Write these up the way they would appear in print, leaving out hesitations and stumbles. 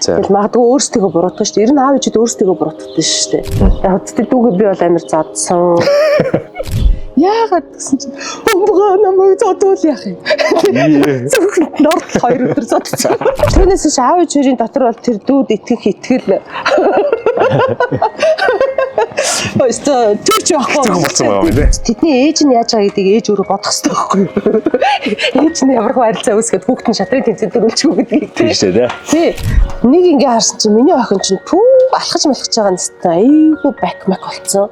Тэгэл магадгүй өөрсдийгөө буруутгах шүү дээ. Ер нь аав ээжүүд өөрсдийгөө буруутгадаг шүү дээ. Яг тэгтээ дүүгээ би бол амар задсан. Яагаад гэсэн чинь өмгөө намайг зодвол яах юм. Зөвхөн норд 2 өдөр зодсон. Түүнээс биш аав ээж хоёрын дотор бол тэр дүүд итгэх итгэл. Өстө төрч явахгүй. Зөвхөн болсон байгаа юм тий. Тэдний ээж нь яаж байгаа гэдгийг ээж өөрөө бодох хэрэгтэй байхгүй юу? Ээж нь ямар хөө харилцаа үүсгээд хүүхэд нь шатрын тэмцээн дөрүүлчихв гэдгийг Тийм шүү дээ. Тий. Нэг ингээ харсан чинь миний охин чинь пүү алхаж малхаж байгаа нэстэ айгүй бак мак болцсон.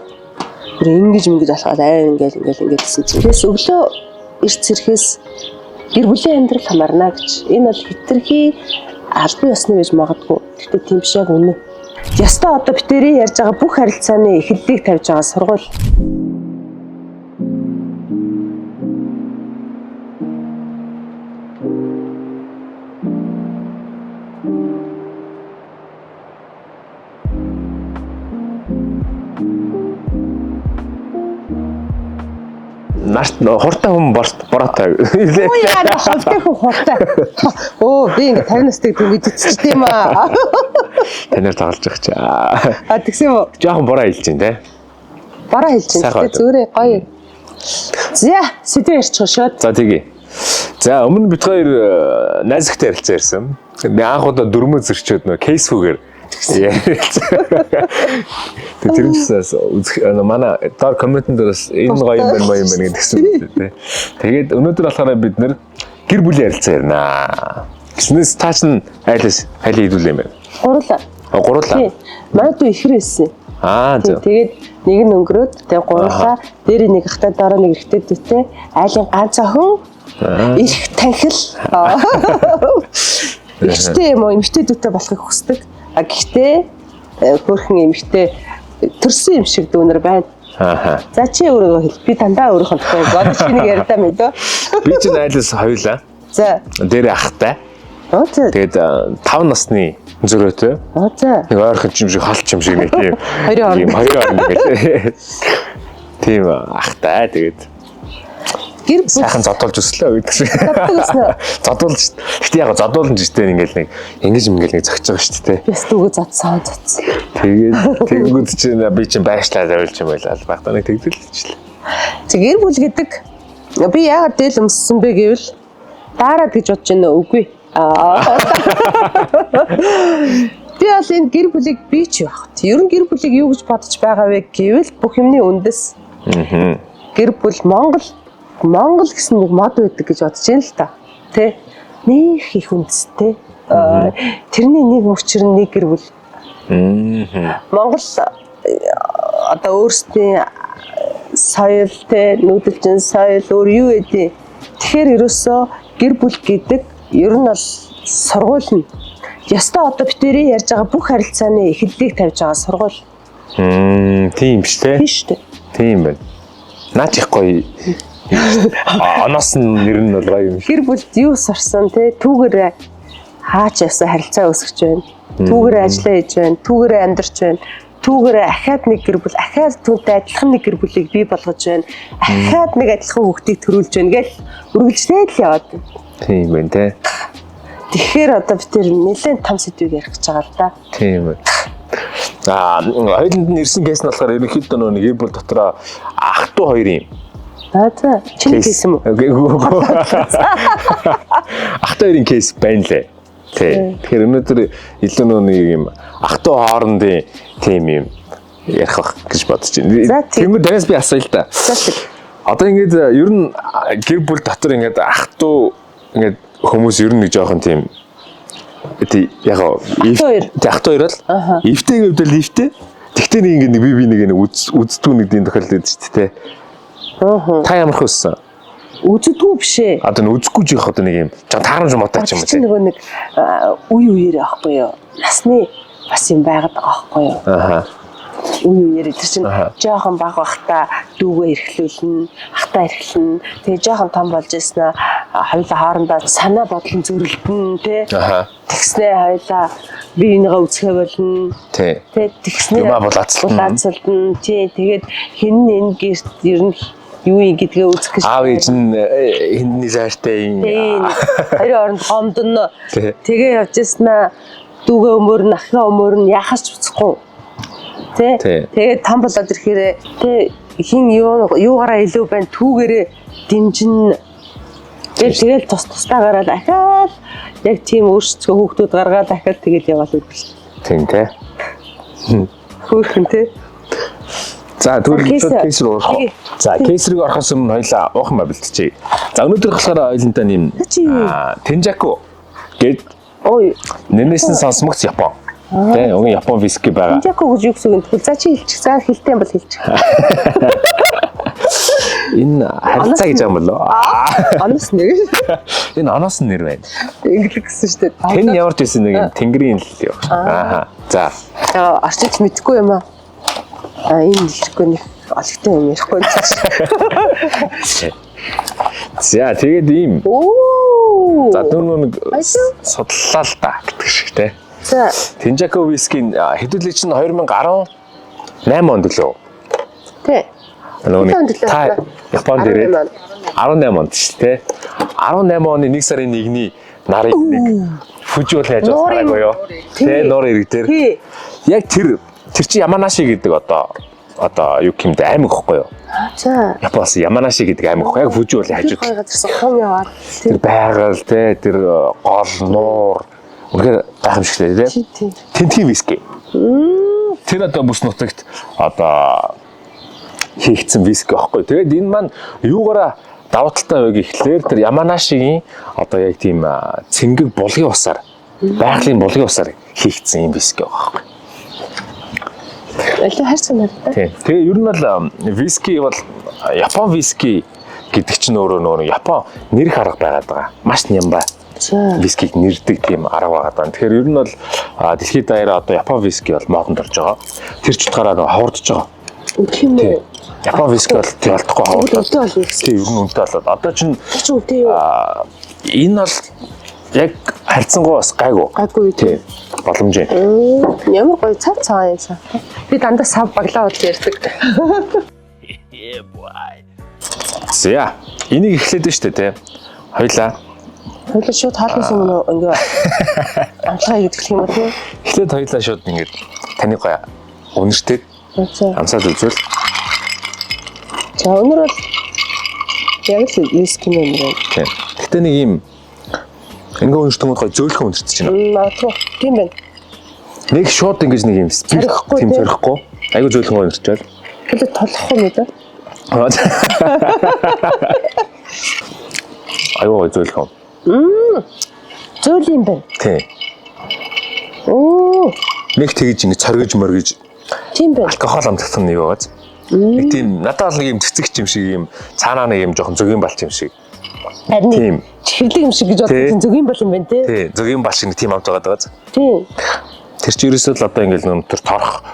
Бүр ингэж мингэж алхаад ай ингээл ингээл ингээл гэсэн чинь. Тэгээс өглөө эрт сэрэхээс гэр бүлийн амьдрал хамаарна гэж. Энэ бол хитрхи албан ёсны байж магадгүй. Гэхдээ тийм биш яг үнэн. Ястаа одоо битэрийн ярьж байгаа бүх харилцааны эхлэлийг тавьж байгаа сургууль. Нарт хуртай хүн бороотой. Үгүй яа ховтой хүн хуртай. Өө би ингээ 50 настай гэдэг мэдчихсэн юм аа. Танаар тоглож байгаа чи. А тэгсэн юм уу? Жохон бороо хэлж чинь те. Бараа хэлж чинь. Сайхан Тэгтээ зүгээрээ гоё. За сэдв ярьчих шууд. За тэгье. За өмнө бит хоёр найз ихтэй ярилцсан ярьсан. Би анх удаа дөрмөө зөрчөөд нөө кейсүүгээр ярилцсан. Тэг тэр нь ч гэсэн үзэх манай доор комментэн дээр бас энэ гоё юм байна гоё юм байна гэдгсэн үү те. Тэгээд өнөөдөр болохоор бид нэр гэр бүлийн ярилцсан ярина. Гэснээс та чинь айлаас хайлын хэдүүл юм байна. Гурлаа. А гурлаа. Тий. Манай дүү ихэр байсан. Аа Тий, зөв. Тэгээд нэг нь өнгөрөөд тэгээ гурлаа. Дээр нэг ахтай дараа нэг эрэгтэй дүүтэй. Айлын ганц охин. Ирэх танхил. Эрэгтэй юм уу эмэгтэй дүүтэй болохыг хүсдэг. А гэхдээ хөөрхөн эмэгтэй төрсөн юм шиг дүүнер байна. Ааха. За чи өөрийгөө хэл. Би дандаа өөрийнхөө тухай бодож чи нэг ярьдаа мэдөө. Би чинь айлаас хоёулаа. За. Дээр ахтай. Оо за. Тэгээд 5 насны зөрөөтэй. Оо за. Нэг ойрхон ч юм шиг хол ч юм шиг нэг тийм. Хоёрын хооронд. Тийм хоёрын хооронд гэх. Тийм ахтай тэгээд Гэр бүл сайхан зодуулж өслөө гэдэг шиг. Зоддог гэсэн үү? Зодуулж. Гэтэ яг зодуулна ч гэдэг ингээл нэг ингэж ингээл нэг зөгч байгаа шүү дээ. Бас дүүгээ зодсон зодсон. Тэгээд тэгэнгүүт чинь би чинь байшлаа завилж юм байл аль багтаа нэг тэгдэлчлээ. Тэг гэр бүл гэдэг би яагаад дээл өмссөн бэ гэвэл daarаад гэж бодож байна уу? Үгүй. Аа. Би бол энэ гэр бүлийг би ч явах. Ер нь гэр бүлийг юу гэж бодож байгаа вэ гэвэл бүх юмны үндэс. Гэр бүл Монгол Монгол гэсэн нэг мод байдаг гэж бодож байна л та. Тэ? Нэх их үндэстэй. Аа, Тэрний нэг мөчр нь нэг гэр бүл. Монгол одоо өөрсдийн соёл те нүүдэлчин соёл өөр юу гэдэг. Тэгэхээр ерөөсөө гэр бүл гэдэг ер нь бол сургууль нь. Ястаа одоо битэрийн ярьж байгаа бүх харилцааны эхлэлийг тавьж байгаа сургууль Тийм биш те. тийм шүү дээ. Тийм байна. Наач их гоё. Оноос нь нэр нь бол гоё юм шиг. Гэр бүлд юу сурсан те түүгээр хаач явсан харилцаа үүсгэж байна. Түүгээр ажиллаа хийж байна. Түүгээр амьдарч байна. Түүгээр ахаад нэг гэр бүл, ахаад түүнтэй адилхан нэг гэр бүлийг бий болгож байна. Ахаад нэг адилхан хүүхдийг төрүүлж байна гэл үргэлжлээд л яваад байна. Тийм байна те. Тэгэхээр одоо бид тэр нэлээд том сэдвийг ярих гэж байгаа л да. Тийм байна. Аа, хоёуланд нь ирсэн кейс нь болохоор ерөнхийдөө нөгөө нэг гэр бүл дотроо ах トゥ хоёрын Аа за чиний кейс юм уу? Үгүй. Ах トゥ хоёрын кейс байна лээ. Тий. Тэгэхээр өнөөдөр илүү нөгөө нэг юм ах トゥ хоорондын тийм юм ярих бах гэж бодож байна. За, тийм. Тэнгүү танаас би асууя л да. За тэг. Одоо ингээд ер нь гэр бүл дотор ингээд ах トゥ ингээд хүмүүс ер нь нэг жоохон тийм тий яг Ах トゥ хоёр. Тий ах トゥ хоёр л Аха. эвтэй гэвэл эвтэй. Тэгтээ нэг ингээд нэг би нэг үздүү нэг тийм тохиолдол байдаг шүү дээ. Аа. Та ямар хөссөн? Үзэдгүй биш ээ. Одоо нэг үзэхгүй жих одоо нэг юм жоо таарамж мотой ч юм уу Тэр тий. нөгөө нэг үе үеэр аахгүй юу? Насны бас юм байгаад байгаа байхгүй юу? Аха. Үе үеэр тэр чинь Аха. жоохон баг бахта дүүгээ эрхлүүлнэ, ахтаа эрхлэнэ. Тэгээ жоохон том болж ирсэн хоёулаа хоорондоо санаа бодлон зөрөлдөн тий. Аха. Тэгснээ хоёулаа би энийгээ үзэхэ болно. Тий. Тэ тэгснээ Юмаа булаацалтна. булаацалтна. Тий тэгээд хэн нь энэ гэрт ер нь юу юм гэдгээ үзэх гэж. Аав ээж нь хиндний сайртай юм. Тий. Хоёрын оронд гомдоно. Тий. Тэгээ явж яснаа Дүүгээ өмөрнө, ахиа өмөрнө, яхаас ч уцахгүй. Тэ? Тий. Тэгээд том болоод ирэхээр тэ хин юу юугаараа илүү байна түүгээрээ дэмжин. Тэгэл тус тусдаа гараад ахаал яг тийм өөрсдөө хүүхдүүд гаргаад ахаал тэгэл яваал үргэлж. Тийм те. Хөөрхөн тэ. За тэгвэл Case- шууд case рүү орох. Тий. За case рүү орохоос өмнө хоёлаа уух юм бэлтчихье. За өнөөдөр болохоор хоёулантай нэм Чи. Тенжаку гээд Ой, нэрнээс нь сонсмогц Япон. Тэ, угийн Япон виски байгаа. Жако гэж юу гэсэн үг юм бэ? За чи хэлчих. За хэлтэй юм бол хэлчих. Энэ харилцаа гэж юм болоо. Оноос нэг. Энэ оноос нь нэр байна. Инглик гэсэн шүү дээ. Тэн ямар ч байсан нэг юм тэнгэрийн л юу. Ааха. За. За орчиж мэдгүй юм аа. А энэ хэрэггүй нэг олигтой юм ярихгүй. За тэгээд ийм. Оо. За дөрөв нэг Баярлалаа. судлаа л да гэдэг шиг те. За Тенжако вискийн хэдүүлээ чинь 2018 онд лөө. тий. Нөгөө Хэдэн онд нэг лөө? та Японд 18 ирээд онд. 18 онд шүү дээ. 18 оны 1 сарын 1-ний нарыг нэг Фужи бол яаж Нуурын- хараагүй юу? Тий. Тэ нуур ирэг дээр. Тий. Яг тэр тэр чинь Яманаши гэдэг одоо юу гэмдэ аймаг ихгүй юу? За. Японоос Яманаши гэдэг аймаг ихгүй. Яг Фужи уулын хажууд. Хоёр газар сухам яваад. Тэр байгаль те тэр гол нуур үнэхээр гайхамшигтай те. Тий, тий. Тентхийн виски. Тэр одоо бүс нутагт одоо хийгдсэн виски байхгүй. Тэгээд энэ маань юугаараа давуу талтай вэ гэхлээр тэр Яманашигийн одоо яг тийм цэнгэг булгийн усаар байгалийн булгийн усаар хийгдсэн юм виски байхгүй. Илүү хайрцаг надад. Тийм. Тэгээ ер нь бол виски бол Япон виски гэдэг чинь өөрөө нөгөө Япон нэрх арга байгаад байгаа. Маш нямбай За. вискиг нэрдэг тийм арга байгаад байна. Тэгэхээр ер нь бол дэлхийд даяараа одоо Япон виски бол модонд орж байгаа. Тэр ч утгаараа нөгөө ховордож байгаа. Тийм үү? Япон виски бол тий олдохгүй Тэгвэл ховордоод. үнэтэй болно гэсэн. Тий ер нь үнэтэй болоод. Одоо чинь Тэр чинь үнэтэй юу? энэ бол яг харьцангуй бас гайгүй. Гайгүй Тий. Боломжийн. Ямар гоё цав цагаан юм сав. Би дандаа сав баглаа бодол ярьдаг. За. Энийг эхлээд нь шүү дээ тий. Хоёлаа. Хоёлаа шууд хоолноос өмнө ингээ амтлагаа хийдэг юм уу тий? Эхлээд хоёлаа шууд ингээд таны гоё үнэртэй За. амсаад үзвэл За өнөр бол яг л виски юм байна. тий. Гэтэ нэг юм ингээ үнэртэнгүүд гоё зөөлхөн үнэртэж байна. Магадгүй тийм байна. Нэг шууд ингэж нэг юм спирт Зорихгүй, тийм тий. зорихгүй. Айгу зөөлхөн гоё үнэрчээл. Хэлээ толохгүй юм да. Айгу гоё зөөлхөн. Зөөл юм байна. Тий. Оо, Нэг тэгж ингэ цоргиж моргиж тийм байна. алкогол амтах нь нэг байгааз. Нэг тийм надад бол нэг юм цэцэгч юм шиг юм цаанаа нэг юм жоохон зөгийн балч юм шиг. Харин Тийм. чихэрлэг юм шиг гэж Тий. бодсон зөгийн бол юм байна тий. Тий, зөгийн балч нэг тийм амт байгаа даа. Тийм. Тэр чи ерөөсөө л одоо ингээл нөө тэр торх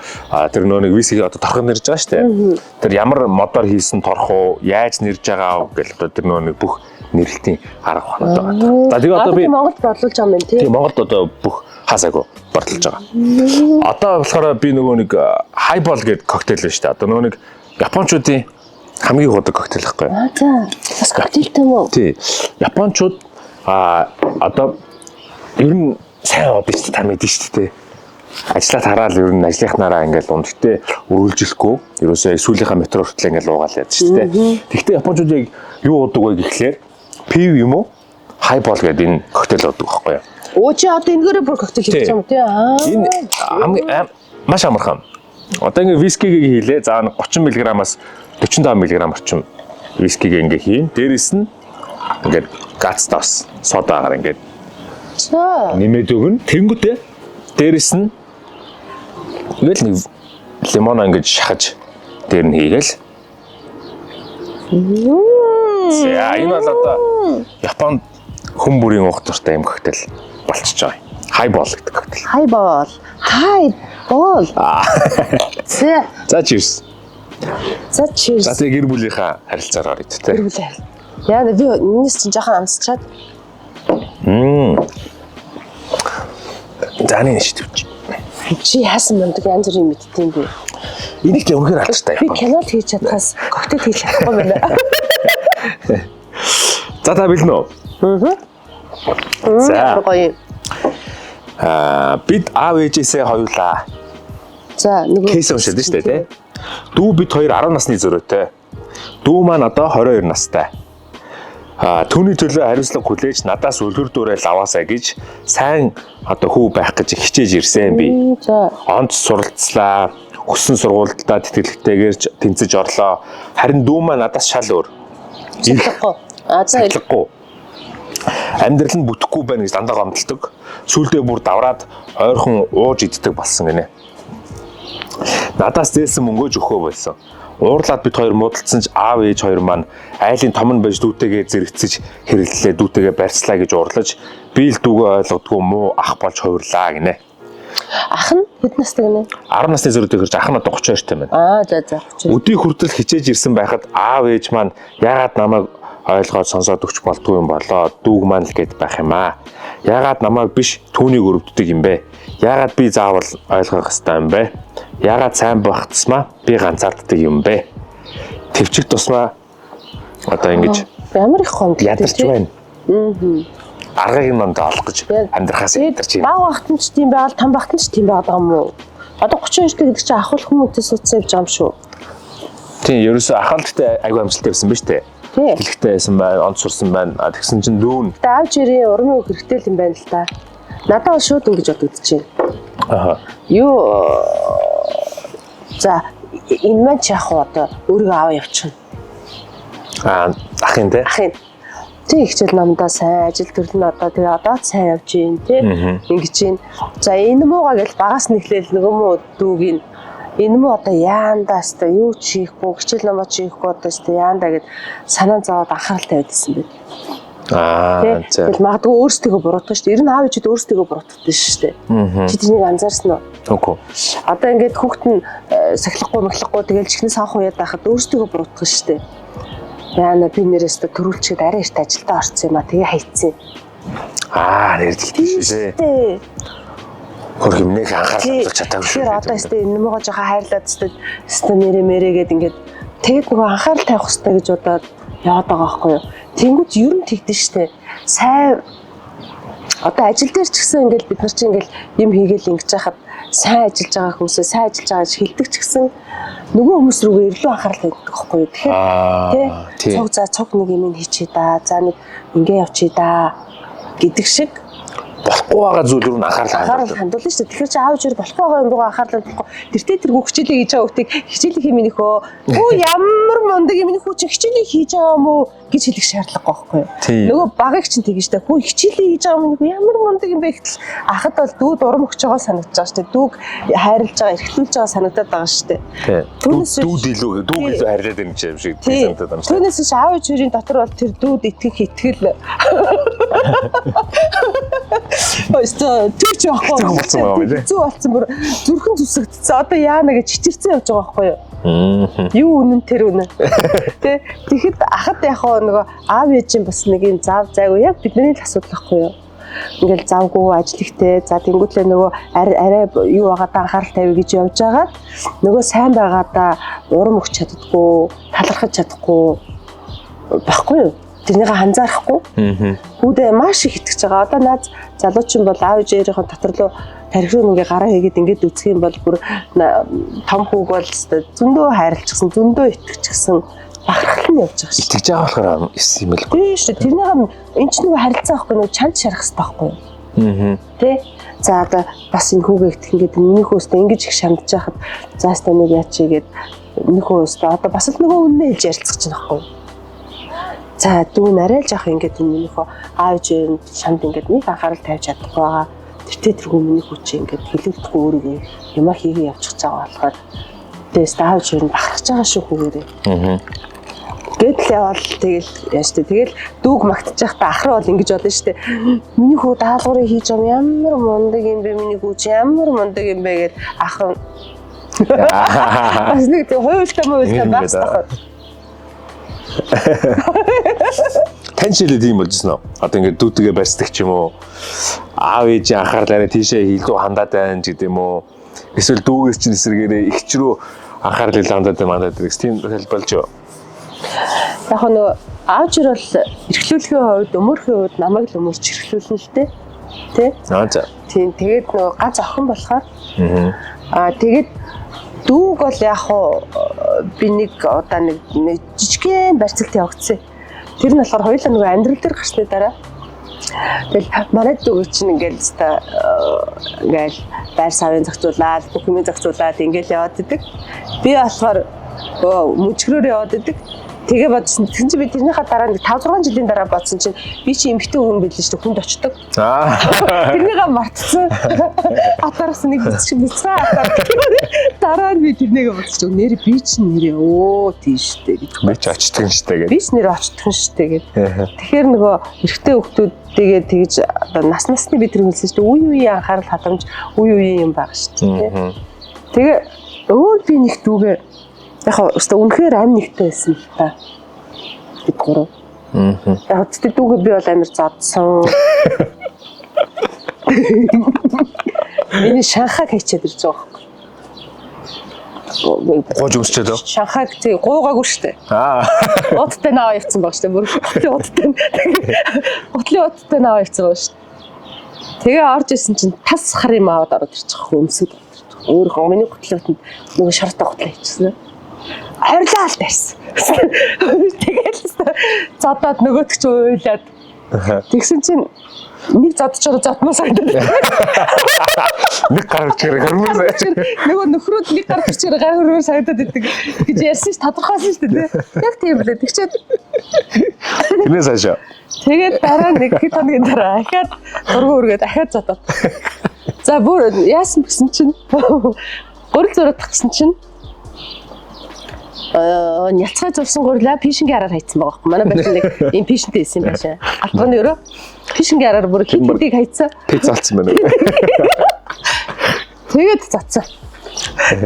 тэр нөө нэг висиг одоо торхог нэрж байгаа шүү дээ. Тэр ямар модоор хийсэн торх уу, яаж нэрж байгаа уу гэл одоо тэр нөө нэг бүх нэрлэлтийн арга ухаанууд байгаа. За тэгээ одоо би Монголд борлуулж байгаа юм байна тий. тийм Монголд одоо бүх хасаагүй борлуулж байгаа. Одоо болохоор би нөгөө нэг highball гэдэг коктейл байна шүү дээ. Одоо нөгөө нэг японочдын хамгийн хуудаг коктейл байхгүй юу? Аа за. Бас коктейлтэй юм уу? Тий. Японочууд одоо ер нь сайн од шүү дээ, та мэдэн шүү дээ. Ажлаа тараал ер нь ажлынхнаараа ингээл унд гэтээ өргөлжлөхгүй. Ерөөсөө яг сүүлийнхаа метро хүртэл ингээл уугаал яд шүү дээ. Тэгтээ японочууд яг юу уудаг вэ гэхлээр пив юм уу? Highball гэдэг энэ коктейл уудаг байхгүй юу? Оо чи одоо энэгээрээ бүр коктейл хийж Тий. байгаа юм тий. Аа. Энэ хамгийн маш амархан. Одоо ингээ вискигийг хийлээ. За 30 мг-аас 45 мг орчим вискигээ ингээ хийн. Дээрээс нь ингээд гацтай бас содаагаар ингээд За. нэмээд өгнө. Тэнгүүтээ дээрээс нь ингээл нэг лимон ингэж шахаж дээр нь хийгээл. За энэ бол одоо Японд хүн бүрийн уух дуртай юм коктейл болчихж байгаа юм. Highball гэдэг коктейл. Highball. Highball. За. За cheers. За cheers. За тэгээ гэр бүлийнхаа харилцаар орё тэ. Гэр бүлийн харилцаа. Яа би энэс чинь жоохон амсчаад За нэг шидвч. чи яасан мундаг янз бүрийн мэдтiin бэ? Энийг тэ үнэхээр алдартай Би Японд. кинод хийж чадхаас коктейл хийж чадахгүй байна. За та бэлэн үү? Аа. За. Гоё. Бид аав ээжээсээ хоёулаа За нөгөө case уншаад шүү дээ, тий. Дүү бид хоёр 10 насны зөрөөтэй. Дүү маань одоо 22 настай. Түүний төлөө хариуцлага хүлээж надаас үлгэр дуурайл аваасаа гэж сайн одоо хүү байх гэж хичээж ирсэн би. За Онц суралцлаа, хүссэн сургуульдаа тэтгэлэгтэйгээр ч тэнцэж орлоо. Харин дүү маань надаас шал өөр. Сахилахгүй. А за Сахилахгүй. Амьдрал нь бүтэхгүй байна гэж дандаа гомдолдог. Сүүлдээ бүр давраад ойрхон ууж иддэг болсон гинэ. Надаас зээлсэн мөнгөө жөхөө болсон. Уурлаад бид хоёр муудалцсан ч аав ээж хоёр маань айлын том нь байж дүүтэйгээ зэрэгцэж хэрэглээ, дүүтэйгээ барьцлаа гэж уурлаж би л дүүгээ ойлгодгүй муу ах болж хувирлаа гинэ. Ах нь хэд настай гинэ? 10 насны зөрүүтэй хэрж ах нь одоо 32 тай байна. Аа за за 32. Өдий хүртэл хичээж ирсэн байхад аав ээж маань яагаад намайг ойлгоод сонсоод өгч болдгүй юм болоо, дүүг маань л гэд байх юм аа. Яагаад намайг биш түүнийг өрөвддөг юм бэ? Яагаад би заавал ойлгох ёстой юм бэ? Яагаад сайн байх тусмаа би ганцаарддаг юм бэ? Тэвчих тусмаа одоо ингэж Ямар их гомдол ядарч байна. Аргыг нь манд олох гэж амьдрахаас ядарч байна. Баг багт нь ч тийм байгаад, том багт нь ч тийм байгаад байгаа юм уу? Одоо 32 дэх гэдэг чинь ахвал хүмүүстээ суудсан явж байгаа юм шүү. Тийм, ерөөсөө ахал гэхдээ айгүй амжилттай байсан ба штэ. Тий. Тэлхтэй байсан байна, онц сурсан байна. Тэгсэн чинь дүүн. Гэтэ аав жирийн урмын үг хэрэгтэй л юм байна л да. Надад бол шууд ингэж бодогдчихэв. Аха. Юу за энэ маань ч яг уу одоо өөрийгөө аваа явчихна. Ах юм те. Ах юм. Тэг хичээл намдаа сайн ажил төрөл нь одоо тэгээ одоо ч сайн явж гин тий. Ингэж гин. За энэ муугаа гэл багаас нэхлээл нөгөө муу дүүг нь энэ муу одоо яандаа өстой юу ч хийхгүй хичээл номоо ч хийхгүй одоо өстой яандаа гэд санаа зовоод анхаарал тавиад исэн байт. Аа за. Тэгэл магадгүй өөрсдийгөө буруутгах шүү дээ. Ер нь аав ээжүүд өөрсдийгөө буруутгадаг шүү дээ. Чи тэрнийг анзаарсан уу? Үгүй. Одоо ингээд хүүхэд нь сахилахгүй махлахгүй тэгэл чихнэ санх уяад байхад өөрсдийгөө буруутгах шүү дээ. Яана би нэрээс тэ төрүүлчихэд арай эрт ажилдаа орсон юм а тэгээ хайцсан. Аа нэрдэлтэй шүү дээ. Хөр хэмнэх анхаарал хандуулж чадаагүй шүү. Тэгэхээр одоо өстэй энэ мөгөө жоохон хайрлаад өстэй өстэй нэрэ мэрэ гээд ингээд тэгээд нөгөө анхаарал тавих хэрэгтэй гэж бодоод яваад байгаа байхгүй юу. Тэнгүүд ер нь тэгдэж штэ. Сайн одоо ажил дээр ч гэсэн ингээд бид нар чинь ингээд юм хийгээл ингэж яхад сайн ажиллаж байгаа хүмүүсээ сайн ажиллаж байгаа гэж хэлдэг ч гэсэн нөгөө хүмүүс рүүгээ ирлүү анхаарал тавьдаг байхгүй юу. Тэгэхээр тий цуг за цуг нэг юм хийчээ да. За нэг ингээ явчий да гэдэг шиг болохгүй байгаа зүйл рүү анхаарал хандуулна шүү дээ. Тэгэхээр чи аав жир болохгүй байгаа юм руу анхаарал хандуулахгүй. Тэртээ тэргүй хичээлээ хийж байгаа хүүхдийг хичээлээ хий минийх өө. Хүү ямар мундаг юм минийх хүү чи хичээлээ хийж байгаа юм уу гэж хэлэх шаардлагагүй байхгүй юу? Нөгөө багыг чинь тэгэн шүү дээ. Хүү хичээлээ хийж байгаа минийх ямар мундаг юм бэ гэтэл ахад бол дүүд урам өгч байгаа санагдаж байгаа шүү дээ. Дүүг хайрлаж байгаа, эрхлүүлж байгаа санагдаад байгаа шүү дээ. Түүнээс дүүд илүү дүүг илүү хайрлаад байна юм шиг санагдаад байна. Түүнээс биш аав ээжийн дотор бол тэр дүүд итгэх итгэл Өстө төрч явахгүй. Хэцүү болсон бүр зүрхэн зүсэгдсэн. Одоо яана гэж чичирсэн явж байгаа байхгүй юу? Юу үнэн тэр үнэн. Тэ тэгэхэд ахад яг нөгөө аав ээжийн бас нэг юм зав зайгүй яг бидний л асуудал байхгүй юу? Ингээл завгүй ажил ихтэй. За тэнгуүтлээ нөгөө арай юу байгаадаа анхаарал тавья гэж явж байгаад нөгөө сайн байгаадаа урам өгч чаддггүй, талархаж чадахгүй байхгүй юу? Тэрнийг анзаарахгүй. Хүүдээ маш их итгэж байгаа. Одоо наад залуучин бол аав ээжийнхээ дотор руу тарих руу ингээ гараа хийгээд ингээд үзэх юм бол бүр том хүүг бол зөндөө хайрлчихсан, зөндөө итгэжсэн бахархал нь явж байгаа шүү. Итгэж байгаа болохоор юм л. Тийм шүү. Тэрнийг эн чинь нөгөө харилцаа байхгүй нөгөө чанд шарах хэрэгтэй байхгүй юу? Тэ? За одоо бас энэ хүүгээ итгэх ингээд миний хүүстэй ингэж их шамдж байхад за өстой нэг яачи гээд миний хүүстэй одоо бас л нөгөө үннээ хэлж ярилцах чинь байхгүй юу? За дүүн арай л жоох ингээд энэ миний хөө аав ээжээ шамд ингээд нэг анхаарал тавьж чадахгүй байгаа. Тэртээ тэргүй миний хүү чи ингээд хэлүүлдэхгүй өөрийгөө юмаа хийгээ явчих байгаа болохоор тэгээс аав ээжээ нь бахархаж байгаа шүү хүүгээрээ. Гэтэл яваал тэгэл яаж тэ тэгэл дүүг магтаж байхдаа ах руу бол ингэж болно шүү дээ. Миний хүү даалгаврыг хийж байгаа ямар мундаг юм бэ миний хүү чи ямар мундаг юм бэ гэд ах руу бас нэг тэг хуйлтай муйлтай байх хэрэгтэй. Тань шилээ тийм болж ирсэн үү? Одоо ингээд дүүтэйгээ барьцдаг ч юм уу? Аав ээжийн анхаарал арай тийшээ илүү хандаад байна ч гэдэм үү? Эсвэл дүүгээс чинь эсрэгээрээ эгч рүү анхаарал илүү хандаад байна гэдэг тийм хэлбэлж юу? Яг нөгөө аав жир бол эрхлүүлэхийн хувьд, өмөрхийн хувьд намайг л өмөрч эрхлүүлнэ л дээ. Тэ? Аа за. Тийм, тэгээд нөгөө ганц охин болохоор аа тэгээд дүүг бол яг хуу би нэг удаа нэг жижигхэн барьцалт явагдсан. Тэр нь болохоор хоёулаа нөгөө амьдрал дээр гарсны дараа тэгэл манай дүү чинь ингээл өстой ингээл байр савын зохицуулаад бүх юмыг зохицуулаад ингээл яваад идэг. Би болохоор мөчгөрөөр яваад идэг. Тэгээ бодсон. Тэгсэн чинь би тэрнийхээ дараа нэг 5 6 жилийн дараа бодсон чинь би чи эмэгтэй хүн билээ шүү дээ, хүнд очдог. Аа. Тэрнийгээ мартсан. Атараас нэг бицээ атаар. Дараа нь би тэрнийгээ бодсон. Нэр би чи нэрээ өө тийш дээ гэж. Би ч очдөг юм шүү дээ гэдэг. Би ч нэрээ очдөг юм шүү дээ гэдэг. Тэгэхээр нөгөө эрэгтэй хүүхдүүдтэйгээ тэгж одоо нас насны би тэр хэлсэн шүү дээ. Үе үеийн анхаарал халамж, үе үеийн юм байгаа шүү дээ. Тэгээ өөр би нэг дүүгээ яг өстө үнэхээр амь нэгтэй байсан л та. Бид гурав. Яг тэгтээ дүүгээ би бол амар зодсон. Миний шанхаг хийчихэд ирж байгаа байхгүй. Гууж өмсчөөд үү? Шанхаг тий гуугаагүй шүү дээ. Аа. Уттай наваа явцсан баг шүү дээ. Бүр гутлын уттай. Гутлын уттай наваа явцсан баг шүү дээ. Тэгээ орж исэн чинь тас хар юм аваад ороод ирчих хөөх өмсөд ороод ирчих. Өөр миний гутлын утанд нөгөө шартай гутлаа хийчихсэн. Орилоо л тарьсан. Тэгэл зодоод нөгөөтг чи уйлаад. Тэгсэн чинь нэг зодчоор зодмоо санагдаад. Нэг гар хүчээр хөрмөр. Нөгөө нөхрүүд нэг гар хүчээр гар хөрмөр санагдаад идэг гэж ярьсан ч тодорхойлсон шүү дээ. Яг тийм лээ. Тэгчээд тэрнээс хойш. Тэгээд дараа нэг хэд хоногийн дараа ахаад дургу өргөө дахиад зодоод. За бүр яасан гэсэн чинь гурил зурагдах гэсэн чинь няцгай зурсан гурилаа пишингийн араар хайцсан байгаа байхгүй. Манай байшин нэг ийм пишинтэй байсан юм байшин. Галтгооны өрөө пишингийн араар бүр хит хитийг хайцсан. Пиц алдсан байна. Тэгээд цацсан.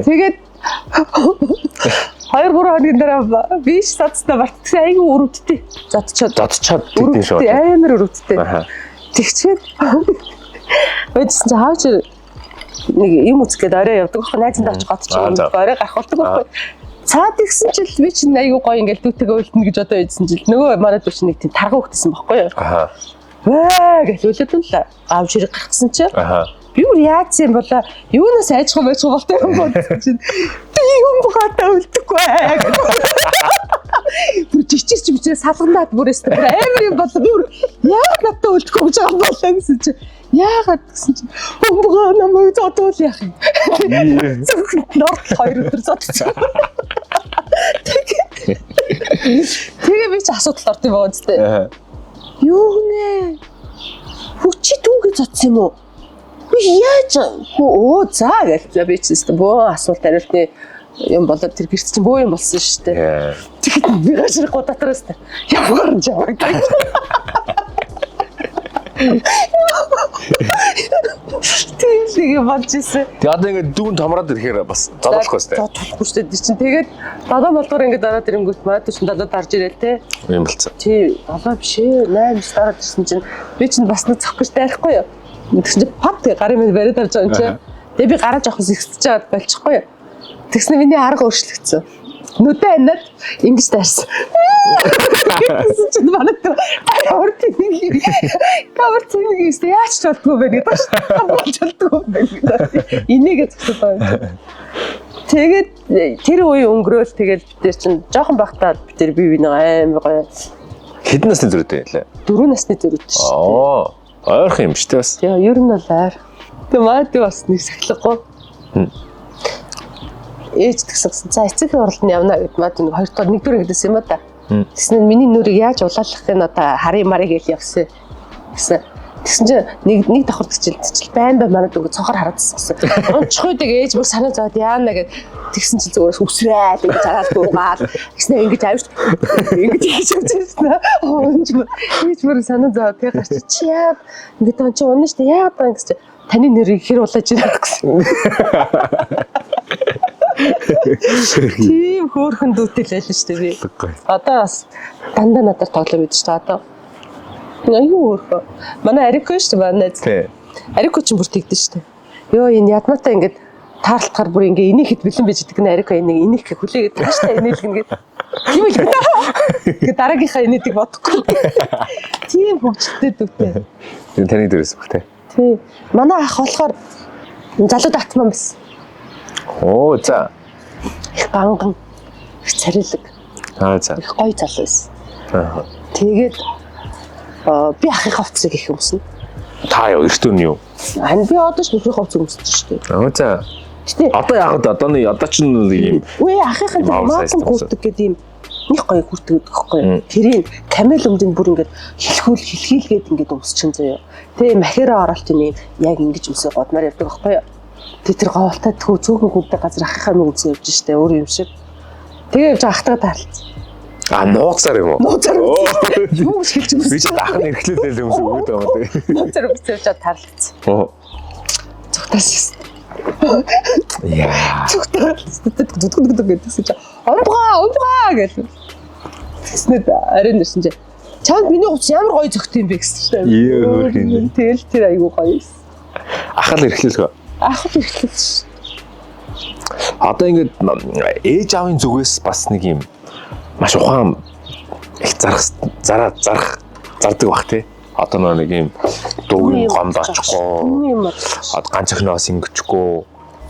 Тэгээд 2 3 хоногийн дараа биш цацснаа мартчихсан, айгүй өрөвддөг. Зодчоод. Зодчоод тэгдэм шүү. Амар өрөвддөг. Тэгчээд байжсан чи хаач нэг юм үзэх гээд орой явдаг байхгүй. Найзандаа очих готч орой гарах болдог байхгүй. Цаад ихсэн чил би чинь айгүй гоё ингээл дүүтэйгээ үлдэнэ гэж одоо ийдсэн чил нөгөө манай дүү чинь нэг тийм тарган хөхтэйсэн байхгүй юу? Аа. Ваа гэж үлдэн л аав ширэг гаргасан чи. Аа. Би бүр яаж юм болоо юунаас айжхан байжхан болтой юм бодсон чинь би юм бухаатаа үлдэхгүй гэж. Бүр жичирч бичээ салгандаад бүр өстө бүр амар юм болоо би бүр яг надтай үлдэхгүй гэж байгаа юм болоо гэсэн чи. Яагаад гэсэн чинь өмгөө намайг зодвол яах юм. Зөвхөн норд 2 өдөр зодчихсон. Тэгээ би чи асуудал орд юм байгаа үстэй. Юу нэ? Хүү чи түүгээ зодсон юм уу? Хүү яаж хүү өө за гэж би чи өстө бөө асуулт хариултны юм болоод тэр гэрт чинь бөө юм болсон шүү дээ. Тэгэхэд би гашрахгүй дотроос явгаар нь жаваг. Тийм шиг юм болж исэн. Тэгээ одоо ингээд дүүн томроод ирэхээр бас зодохгүй шүү дээ. Зодохгүй шүү дээ. Чинь тэгээд 7 молдоор ингээд дараад ирэнгүүт манай дүү чинь 7 дарж ирээл те. Юм болцсон. Тий, 7 биш ээ. 8 9 дараад ирсэн чинь би чинь бас нэг цох гэж дайрахгүй юу. Тэгсэн чинь пат гарын минь бариад авч байгаа юм чи. Тэгээ би гараа жоохон сэгсэж чаад болчихгүй юу. Тэгсэн миний арга өөрчлөгдсөн. Нүдэ анаад ингэж дайрсан. Тэгсэн чинь манай дүү амар тэнэг. Камер тэнэг гэсэн яаж ч болдгоо байх гэдэг шүү дээ. Болж болдгоо байх гэдэг. Инээгээ зогсоод байгаа юм. Тэгээд тэр үе өнгөрөөл тэгэл бид нар чинь жоохон байхдаа бид нар бие биенээ амар гоё. Хэдэн насны зөрүүтэй байлаа? 4 насны зөрүүтэй шүү дээ. Аа, ойрхон юм шүү дээ бас. Яа, ер нь бол ойр. Тэгээ манай дүү бас нэг сахилгагүй. Ээж тэгсэн. За эцэг уралд нь явна гэд маад нэг 2 дахь 1 дүр ингэдсэн юм а та. Тэгсэн нь миний нүрийг яаж улаалгах нь одоо харын марыг хэл явсан гэсэн. Тэгсэн чинь нэг давхар тчил байн байн манай дүүг цонхоор хараадсан гэсэн. Унчихуйдаг ээж бүр санаа зовоод яана гэд тэгсэн чинь зүгээр үсрээл ингэж хараад дуугаал тэгснэ ингэж авч ингэж хийж явчихсан. Унж ээж бүр санаа зовоод тэг гарч чи яа ингэж тань чи унна штэ яагаад байгаа гэсэн чи таны нэрийг хэр улааж ирэх гэсэн. Тийм хөөрхөн дүүтэй л байлаа шүү дээ би. Одоо бас дандаа надаар тоглоом мэдэж та одоо. Аюу хөөрхөн. Манай Арико шүү дээ манай найз. Арико ч бүр тэгдэж шүү дээ. Йоо энэ ядмаатай ингээд таарлахаар бүр ингээ инээхэд бэлэн байж идэг нэ Арико энийг инех хүлээгээд тааштай инээлгэн гээд. Тийм л. Гэ дараагийнхаа инээдэг бодохгүй. Тийм хөвгөлтэй дүүтэй. Тэр таны дээрээс баг те. Тий. Манай ах болохоор залуу татман байсан. Оо за. Их ганган, их царилэг, Аа за. их гоё залуу байсан. Аа. Тэгээд би ахынхаа хувцсыг их өмснө. Та юу эртөө нь юу? Харин би одоо ч нөхрийнхээ хувцсыг өмсдөг шүү дээ. Аа за. Гэтэ Одоо яг одоо нэг одоо ч нэг юм үе ахынхаа тэр Oversize маатан өмсөд. күртэг гэдэг юм нэг гоё күртэг гэдэг байхгүй юу? Тэрийг камел өмдөнд бүр ингээд хилхүүл хилхийлгээд ингээд өмсчин заяа. Тэгээ махера оролт юм яг ингэж өмсөө годмаар явдаг байхгүй юу? Тэгээ тэр говьлтай тхүү цөөхөн хүнтэй газар ахынхаа мөнгө өмсөө явж штэ өөр юм шиг. Тэгээ явж ахтайгаа таарлцсан. А нууцаар юм уу? Нууцаар өмссөн. Юу гэж хэлж Би ч өмссөн. ах нь эрхлүүлэл өмсөг өгöd байгаа юм тий. Нууцаар өмсөө явж таарлцсан. Оо. Цогтаас. Яа. Цогтаас. Дүг дүг дүг гэдгсэн чинь умбгаа умбгаа гэл. Тэгснээр арай нэрсэн чинь чамд миний хувцас ямар гоё зөгт юм бэ гэсэн чинь. Ее, хөөрхөн юм. Тэгэл тэр айгуу гоё юмсан. Ах л эрхлүүлэх. Ах л эрхлүүлсэн. Одоо ингээд ээж аавын зүгээс бас нэг юм маш ухаан их зарах зараа зарах зардаг бах тий. Одоо нэг юм дуугийн гомд очихгүй. Юм бодож. Одоо ганц охиноос ингэчихгүй.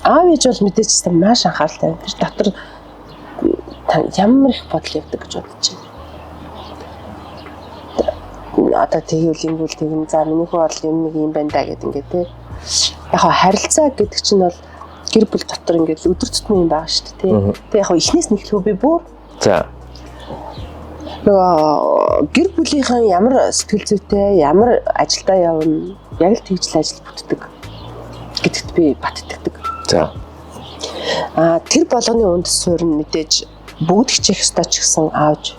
Аав ээж бол мэдээч гэсэн маш анхааралтай. Тэр дотор ямар их бодол явдаг гэж бодож байна. Одоо тэгвэл ингэвэл тэгнэ. За миний хүү бол юм нэг юм байна да гэд ингээд тий. Яг харилцаа гэдэг чинь бол гэр бүл дотор ингээд өдөр тутмын юм байгаа шүү дээ тий. Тэгээ яг эхнээс нь эхлэв би бүр За. нөгөө гэр бүлийнхэн ямар сэтгэл зүйтэй, ямар ажилдаа явна, яг л тэгж л ажил бүтдэг гэдэгт би бат итгэдэг. За. А тэр болгоны үндэс суурь нь мэдээж бүгд хичээх ёстой ч гэсэн аавч.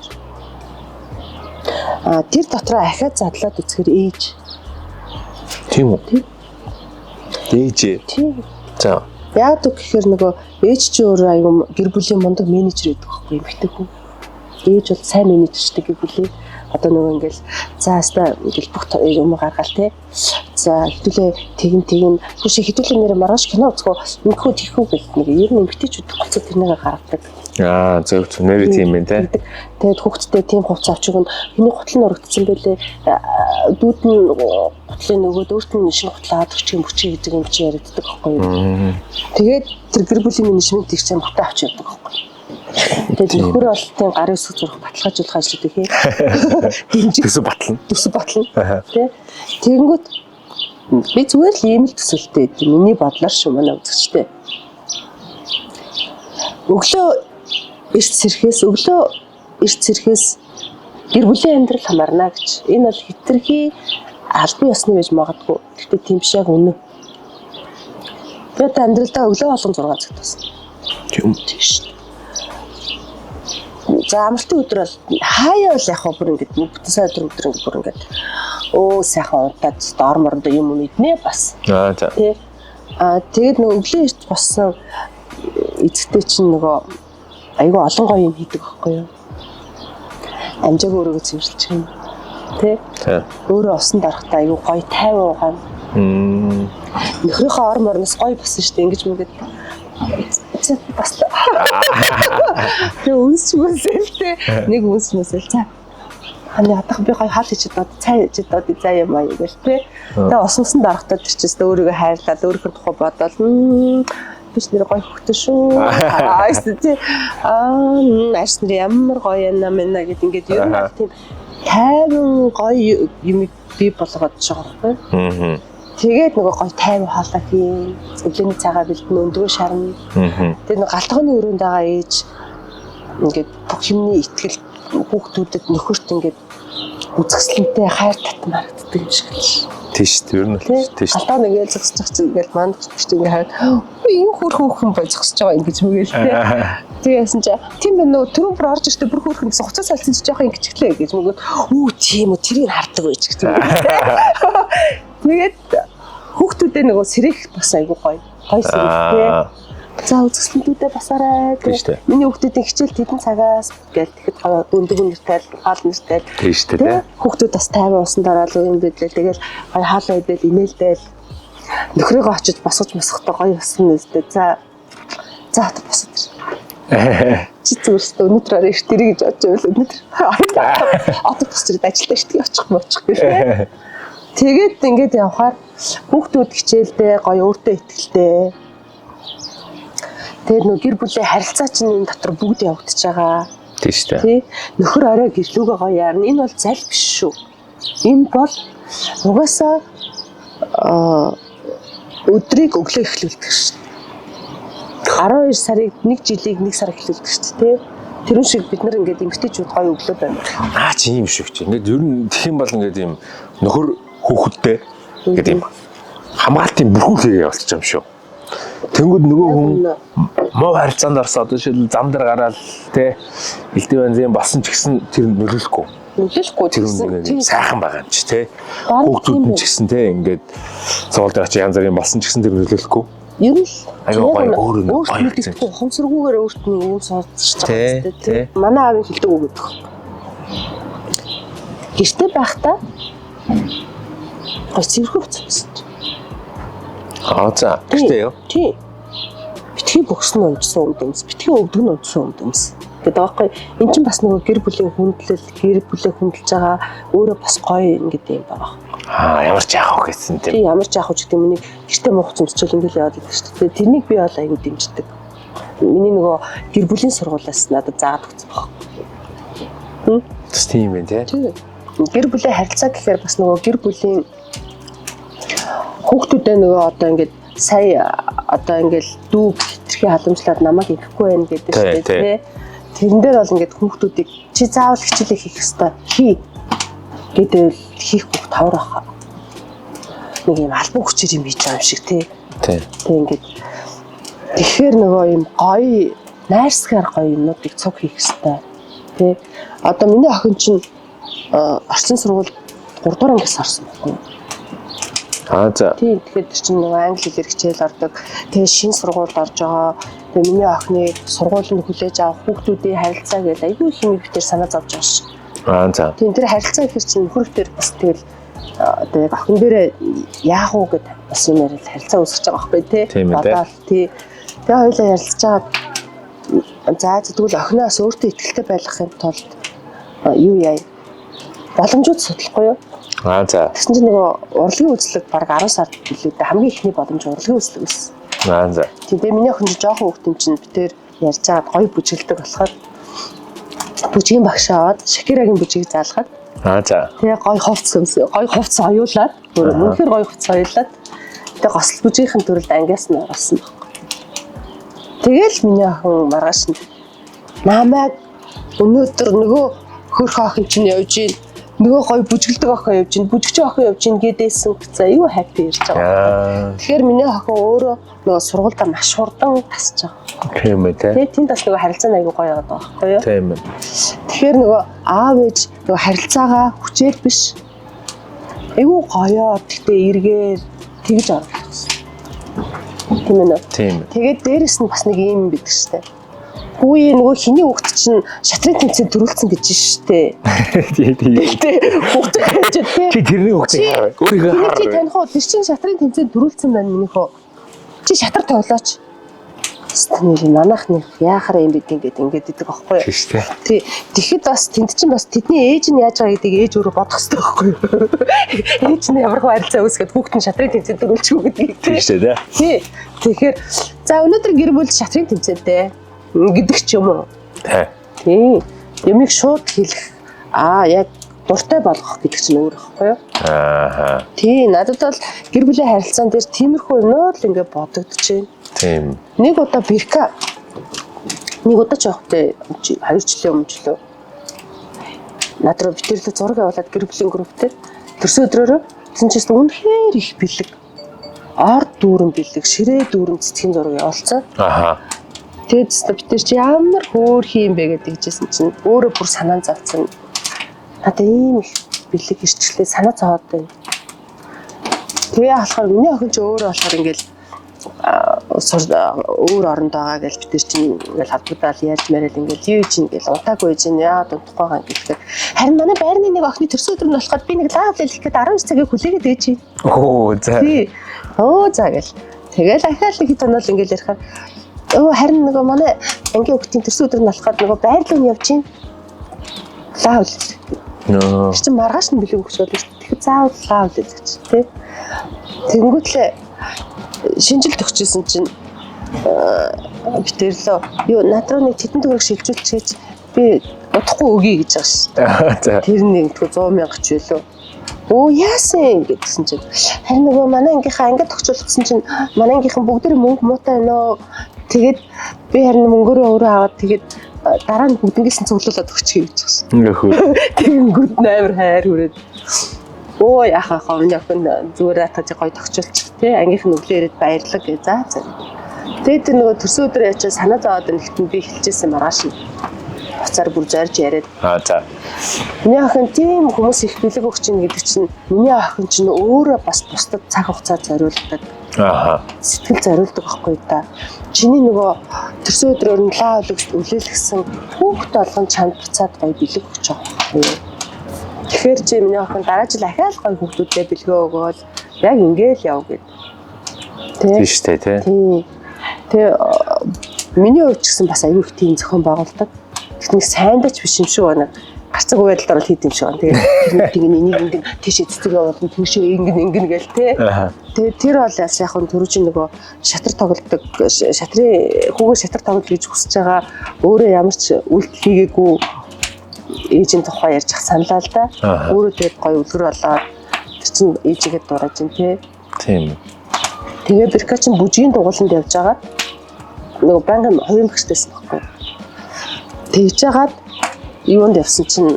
А тэр дотроо ахиад задлаад үзэхэр ээж. Тийм үү? Тийм. Ээж. Тийм. За. Яг үг гэхээр нөгөө ээж чи өөрөө айгу гэр бүлийн мундаг менежер гэдэг байхгүй эмэгтэй хүн. Ээж бол сайн менежерчдэг гэр бүлийн. Одоо нөгөө ингээл за хаста ингээл бүх юм гаргаал те. За хэдүүлээ тэгин тэгин тийш хэдүүлээ нэр маргааш кино үзэхөө ингэхүү тийхүү гэл нэг ер нь эмэгтэйчүүд гоцоо тэрнийг гаргадаг. Аа зөв зөв нэрээ тийм байх те. Тэгээд хүүхдтэй тийм хувцас авч өгнө. Миний гутал нь өргөдсөн байлээ. Дүүд нь гутлын нөгөөд өөрт нь шинэ гутал аваад өгчих юм бүчий гэдэг юм чи яригддаг байхгүй юу. Тэгээд тэр гэр бүлийн менежментийг чинь бүтэн авч явдаг байхгүй юу. Тэгээд нөхөр бол тийм гарын үсэг зурх баталгаажуулах ажлыг хий. Дэмжих Төсөв батлна. Төсөв батлна. Тэ. Тэгэнгүүт би зүгээр л ийм л төсөлтэй. Миний бодлоор шүү манай үзэгчтэй. Өглөө эрт сэрэхээс гэр бүлийн амьдрал хамаарна гэж. Энэ бол хитрхи албан ёсны байж магадгүй. Гэхдээ тийм биш яг үнэн. Би одоо амьдралдаа өглөө болгон 6 цагт болсон. Тийм. Тийм шүү. За амралтын өдөр бол хаяа бол яг бүр ингэж бүтэн сайн өдөр ингэж бүр ингэж өө сайхан унтаад доор морондоо юм юм иднэ бас. Аа за. Тэ. Аа тэгээд нөгөө өглөө эрт болсон эцэгтэй чинь нөгөө айгүй олон гоё юм хийдэг байхгүй юу? Амжааг өөрийгөө цэвэрлэж юм. Тэ? Тэ. Өөрөө усанд орохдоо айгүй гоё тайван угаана. Нөхрийнхөө ор морноос гоё босон шүү дээ. Ингэж мүгээд бас тэг үнс мүсэл тэ. Нэг үнс мүсэл за. Ханы ядах би гоё хаал хийж дод цай хийж дод заа юм аа гэл тэ. Тэгээ ус усанд орохдоо тэр чинь өөрийгөө хайрлаад өөрийнхөө тухай бодоол биш нэр гоё хөхтөн шүү. Аа тий. Аа арс нэр ямар гоё юм аа гэд ингээд ер нь тийм тайван гоё юм бий болгоод байгаа байхгүй. Аа. Тэгээд нөгөө гоё тайван хоолой хийн. Өглөөний цагаа бэлдэн өндгөө шарна. Тэгээд нөгөө галтгооны өрөөнд байгаа ээж ингээд бүх юмны итгэл хүүхдүүдэд нөхөрт ингээд үзэсгэлэнтэй хайр татам харагддаг юм шиг л. Тийш дээ ер нь тийш. Галтаа нэг л зогсож чинь ингээл манд ч ингээ хараад ийм хөөрхөн хүүхэн бай зогсож байгаа ингэж мэгэл те. Тэгээс чи тийм байна уу түрүүн бүр орж иртээ бүр хөөрхөн гэсэн хуцаа салсан чи жоохон ингэчихлээ гэж мөгөөд үү тийм үү тэрийг хардаг байж гэх юм. Тэгээд хүүхдүүдээ нөгөө сэрэх бас айгуу гоё. Гоё сэрэх те. За үзэсгэлэнтүүдээ басаарай гэх. Миний хүүхдүүдийн хичээл тэдэн цагаас гээл тэгэхэд өндөг нэртэй хаал нэртэй. Тийм шүү дээ. Хүүхдүүд бас тайван усан дараал юм бидлээ. Тэгэл гоё хаалаа идэл инээлдэл нөхрийгөө очиж босгож мосгохдоо гоё болсон нэстэй. За за хот босод. Чи зүгээр шүү дээ өнөөдөр арай эрт ирээ гэж бодож байвал өнөөдөр одоо тус зэрэг ажилдаа эрт очих мочих гэлээ. Тэгээд ингээд явхаар хүүхдүүд хичээлдээ гоё өөртөө ихтэй. Тэгээд нөө гэр бүлийн харилцаа чинь энэ дотор бүгд явагдаж байгаа. Тийм шүү дээ. Тий. Нөхөр орой гэрлүүгээ гоё яарна. Энэ бол зал биш шүү. Энэ бол угаасаа өдрийг өглөө эхлүүлдэг шүү. 12 сарыг нэг жилийг нэг сар эхлүүлдэг шүү дээ. Тэрэн шиг бид нар ингээд эмгтээчүүд гоё өглөө байна. Аа чи юм шиг чи. Ингээд ер нь тэгэх юм бол ингээд юм нөхөр хүүхэдтэй ингээд юм хамгаалтын бүрхүүл хийгээ явуулчих юм шүү. Тэнгүүд нөгөө хүн муу харилцаанд орсон одоо жишээл зам дээр гараал те элдв янзын болсон ч гэсэн тэр нөлөөлөхгүй. Нөлөөлөхгүй Тэр гэсэн. хүн сайхан байгаа юм чи те. Бараг Хүүхдүүд тийм нь ч гэсэн те ингээд цуул дээр очиж янз бүрийн болсон ч гэсэн тэр нөлөөлөхгүй. Ер нь л Аюу гоё, өөр нэг өөрт гоё мэддэхгүй ухамсаргүйгээр өөрт нь юм сонсож Тий, байгаа юм тий. Манай аавын хэлдэг үг гэдэг. Гэрте байхдаа гоё цэвэрхэн хувцас өмсөн. Аа за гэртээ юу? Тий. Битгий бөгс нь унжсан өмд өмс, битгий өвдөг нь унжсан өмд өмс. Гэдэг байхгүй. Эн чинь бас нөгөө гэр бүлийн хүндлэл, гэр бүлээ хүндэлж байгаа өөрөө бас гоё ингээд юм байгаа. Аа ямар ч яах вэ гэсэн тийм. Тий ямар ч яах вэ гэдэг миний гэртээ муу хувцас өмсчүүл ингээл яваад идэг шүү дээ. Тэрнийг би бол айгүй дэмждэг. Миний нөгөө гэр бүлийн сургуулиас надад заагаад өгсөн баг. Бас тийм юм те. Тий. Гэр бүлийн харилцаа гэхээр бас нөгөө гэр бүлийн хүүхдүүдээ нөгөө одоо ингээд сая одоо ингээд дүү хитрхи халамжлаад намайг ихэхгүй байх гэдэг шүү дээ тий. Тэрэн дээр бол ингээд хүүхдүүдийг чи заавал хичээлээ хийх ёстой. Хий гэдэл хийх бүх тавар баха. Нэг юм албан хүчээр юм хийж байгаа юм шиг тий. Тий. Тэг ингээд тэгэхээр нөгөө юм гоё найрсгаар гоё юмнуудыг цуг хийх ёстой. Тий. Одоо миний охин чинь орчин сургууль 3 дугаар ангиас орсон байхгүй юу? Аа за. Тийм тэгэхээр тэр чинь нөгөө англи хэлээр хичээл ордог. Тэгээ шинэ сургуульд орж байгаа. Тэгээ миний охиныг сургууль нь хүлээж авах хүүхдүүдийн харилцаа гэдэг айгүй их юм битэр санаа зовж байгаа ш. Аа за. Тийм тэр харилцаа гэхэр чинь нөхөр битэр бас тэгэл одоо яг охин дээрээ яах уу гэд бас юм яриад харилцаа үүсгэж байгаа байхгүй тий. Бодоол тий. Тэгээ хоёулаа ярилцж байгаа. За тэгвэл охиноос өөртөө ихтэй байлгахын тулд юу яа боломжууд судлахгүй юу? Аа за. Тэгсэн чинь нөгөө урлагийн үзлэг баг 10 сард билүү дээ. Хамгийн ихний боломж урлагийн үзлэг байсан. Аа за. Тийм тэгээ миний охин жоохон хүүхдэн чинь бид тэр ярьж байгаад гоё бүжгэлдэг болохоор бүжгийн багш аваад Шакирагийн бүжгийг заалгаад Аа за. тэгээ гоё хувцс өмсөө, гоё хувцс оюулаад бүр үнэхээр гоё хувцс оюулаад тэгээ госл бүжгийнхэн төрөлд ангиас нь оруулсан байхгүй. Тэгэл миний охин маргааш нь намайг өнөөдөр нөгөө хөрх охин чинь явж ийн нөгөө гоё бүжгэлдэг охин явж ийн бүжигч охин явж ийн гэдээсэн за юу happy ирж байгаа. Тэгэхээр миний охин өөрөө нөгөө сургуульдаа маш хурдан тасч байгаа. Тийм ээ тий. Тэгээ тэнд бас нөгөө харилцаа нь айгүй гоё яваад байгаа байхгүй юу? Тийм ээ. Тэгэхээр нөгөө аав ээж нөгөө харилцаагаа хүчээр биш айгүй гоёор гэхдээ эргээр тэгж оруулах гэсэн. Тийм ээ. Тийм. Тэгээд дээрэс нь бас нэг юм бидэг штэ. Хүүе нөгөө хиний хүүхд чинь шатрын тэмцээн төрүүлсэн гэж штэ. Тийм тийм. Гэтэ хүүхд байж тээ. Чи тэрний хүүхдийг хар. Өөрийгөө хар. Чи таних уу? Тэр чинь шатрын тэмцээн төрүүлсэн байна миний хөө. Чи шатар тоглооч. Станий манайх нэг яахаар юм бэ ингээд ингээд идэг аахгүй юу? Тийм шүү дээ. Тий. Тэгэхэд бас тэнд чинь бас тэдний ээж нь яаж байгаа гэдгийг ээж өөрөө бодох хэрэгтэй байхгүй юу? Ээж нь ямар хөө харилцаа үүсгээд хүүхэд нь шатрын тэмцээн төрүүлчихв гэдгийг Тийм шүү дээ. Тий. Тэгэхээр за өнөөдөр гэр бүл шатрын тэмцээнтэй гэдэг ч юм уу. Тий. Тий. Ямиг шууд хэлэх аа яг дуртай болгох гэдэг чинь өөр байхгүй юу? Ааха. Тий, надад бол гэр бүлийн харилцаан дээр тиймэрхүү юмнууд л ингээ бодогдож байна. Тийм. Нэг удаа Бирка нэг удаа ч явахтай 2 жилийн өмнө ч лөө. Над руу битэрл зураг явуулаад гэр бүлийн групп дээр төрсөн өдрөөрөө тэгсэн чинь үнэхээр их бэлэг. Ор дүүрэн бэлэг, ширээ дүүрэн цэцгийн зураг явуулсан. Аха. Тэгээд битэр чи ямар хөөрхий юм бэ гэдэг жисэн чинь өөрөө бүр санаа зовцсон. Надад ийм их бэлэг ирчлээ санаа зовоод байна. Тэгээ болохоор миний охин чи өөрөө болохоор ингээл өөр оронд байгаа гэж бид нар чинь ингээл холбогдоод ярьж мариал ингээл юу чинь ингээл унтаагүй чинь яагаад унтахгүй байгаа юм гэхээр харин манай байрны нэг охины төрсөн өдөр нь болохоор би нэг лав лэлэх гээд 19 цагийг хүлээгээд ээж чинь. Оо за. Тий. Оо за гэл. Тэгэл ахаал нэг хэд онол ингээл ярихаар Өө харин нөгөө манай ангийн хүүхдийн төрсөн өдөр нь болоход нөгөө байрлал нь явж гин. Лаавл. Нөө. Тэр чинь маргааш нь бэлэг өгч болно шүү дээ. Тэгэхээр заавал лаавл гэж тий. Тэнгүүтлээ шинжилт өгчээсэн чинь битээрлөө. Юу над руу нэг тэдэн төгрөг шилжүүлчихээч би удахгүй өгье гэж байгаа шүү дээ. За. Тэр нэг 100 мянга ч байлоо. Өө яасан гэдгсэн чинь харин нөгөө манай ангийнхаа ангид тогтчулсан чинь манай ангийнхан бүгд мөнгө муутай байна оо. Тэгээд би харин мөнгөөрөө өөрөө аваад тэгээд дараа нь бүгднгээс нь цуглуулад өгчихье гэж байгаа шин. Ингээ хөө. Тэгэнгүүт нь амар хайр хүрээд өө яхаа хаа миний охин зүгээр атаж гоё тогтчулчих тий ангийнх нь өглөө ирээд баярлаг гэ за за. Тэгээд тэр нөгөө төрсөн өдөр ячаа санаа зовоод байна гэхдээ би хэлчихсэн маргааш нь уцаар бүр зорж яриад Аа за. Миний охин тийм хүмүүс их бэлэг өгч ийн гэдэг чинь миний охин чинь өөрөө бас бусдад цаг хугацаа зориулдаг, Ааха. сэтгэл зориулдаг байхгүй да. Чиний нөгөө төрсөн өдрөөр нь лаа үлээлгсэн хүүхд болгон чамд буцаад гоё бэлэг өгч байгаа байхгүй юу? Тэгэхээр чи миний охин дараа жил ахиад гоё хүүхдүүдэд бэлгээ өгөөл яг ингээл яв гэд. Тэ? Тийм шүү дээ тий. Тийм. Тэгээ миний хувьд ч гэсэн бас аюу их тийм зохион байгуулдаг. Тэгт нэг сайндаач биш юм шиг байна. Гарцаг байдалд орол хийд юм шиг байна. Тэгээд тэр нэг энийг ингэн тийшээ цэцэг явуулна, тийшээ ингэн ингэн гээл те. Ааха. Тэгээ тэр бол бас яг нь түрүүчийн нөгөө шатар тоглодог шатрын хүүгээ шатар тоглол гэж хүсэж байгаа өөрөө ямар ч үйлдэл хийгээгүй ээжийн тухай ярьж ах саналаа л да. Ааха. Өөрөө тэгээд гоё үлгэр болоод тэр чинь ээжигээ дуурайж ин те. Тийм. Тэгээ Берка чинь бүжгийн дугууланд явж байгаа. Нөгөө байнгын хувийн багштайсэн байхгүй. Тэгж жагаад юунд явсан чинь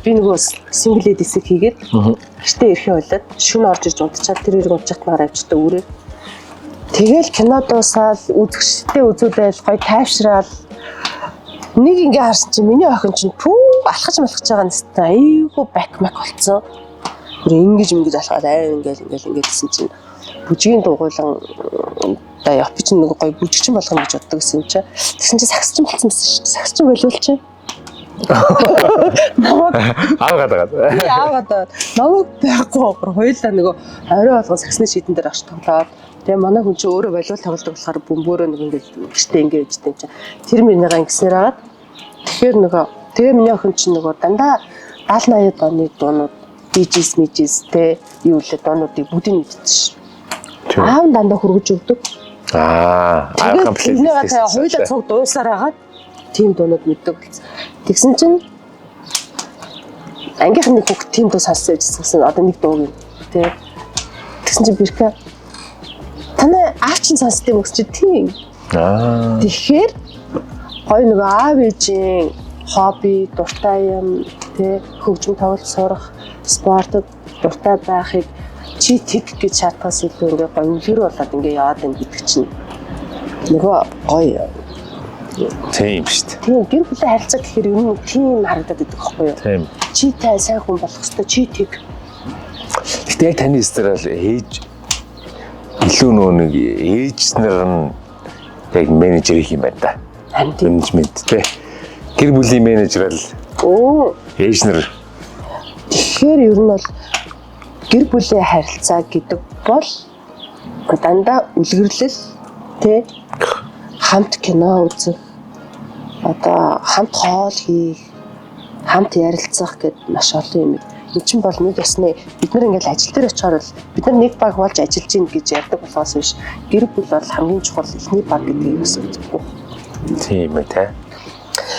би нөгөө single ladies-ийг хийгээд гэртээ ирэхээ болоод шөнө орж ирж унтчаад тэр хэрэг унтчихтнаар авчдаа үрээ. Тэгэл кино дуусаал үзэгчтэй үзүүлээл гоё тайвшраал нэг ингээ харсан чинь миний охин чинь пүү алхаж малхаж байгаа нэстэ айгүй бак мак болцсон. Бүр ингэж ингэж алхаад аа ингээл ингээл ингээл гэсэн чинь бүжгийн дугуйлан да яа би чинь нэг гоё бүжигчин болгоно гэж боддог гэсэн юм чи. Тэгсэн чинь сагсчин болсон байсан шүү дээ. Сагсчин болиулчих. Намайг Аавгаад байгаа. би аавгаад намайг байхгүй бүр хоёулаа нөгөө орой болгон сагсны шийдэн дээр очиж тоглоод тэгээ манай хүн чинь өөрөө болиул тоглодог болохоор бөмбөөрөө нэг ингээд гэртээ ингээд ижтэй юм чинь тэр минийгаа ингэснээр агаад тэгэхээр нөгөө тэгээ миний охин чинь нөгөө дандаа 70 80 оны дуунууд Bee Gees мижис те юу лээ дуунуудыг бүгдийг мэддэг ш. Аав нь дандаа хөргөж өгдөг. Аа, аавхан Тэгээд тэрнийгээ та хоёулаа цуг дуусаар агаад тийм дуунууд мэддэг болсон. Тэгсэн чинь ангийнх нь нэг хүүхд тийм дуу сонссон гэсэн одоо нэг дууг юм тий. Тэгсэн чинь Бирка танай аав чинь сонсд юм гэсэн чинь тийм. Аа. Тэгэхээр гоё нөгөө аав ээжийн хобби, дуртай юм тий хөгжим тоглолт сурах, спортод дуртай байхыг чи тэг гэж шаардахаас илүү ингээ гоё үлгэр болоод ингээ яваад байна гэдэг чинь нөгөө гоё. Тийм шүү дээ. Тийм гэр бүлийн харилцаа гэхээр ер нь тийм харагдаад байдаг байхгүй юу? Тийм. Чи тай сайн хүн болох хэвээр чи тэг. Гэтэ яг таны эсрэг бол ээж илүү нөө нэг ээж нар нь яг менежер их юм байна да. Харин тийм. Менежмент тий. Гэр бүлийн менежер л Өө ээж нар тэгэхээр ер нь бол гэр бүлийн харилцаа гэдэг бол дандаа үлгэрлэл тий хамт кино үзэх одоо хамт хоол хийх хамт ярилцах гэд маш олон юм. Энд чинь бол нэг ясны бид нар ингээл ажил дээр очихоор бол бид нар нэг баг болж ажиллаж гин гэж ярьдаг болохоос биш гэр бүл бол хамгийн чухал эхний баг гэдгийг бас үзэхгүй. тийм ээ тий.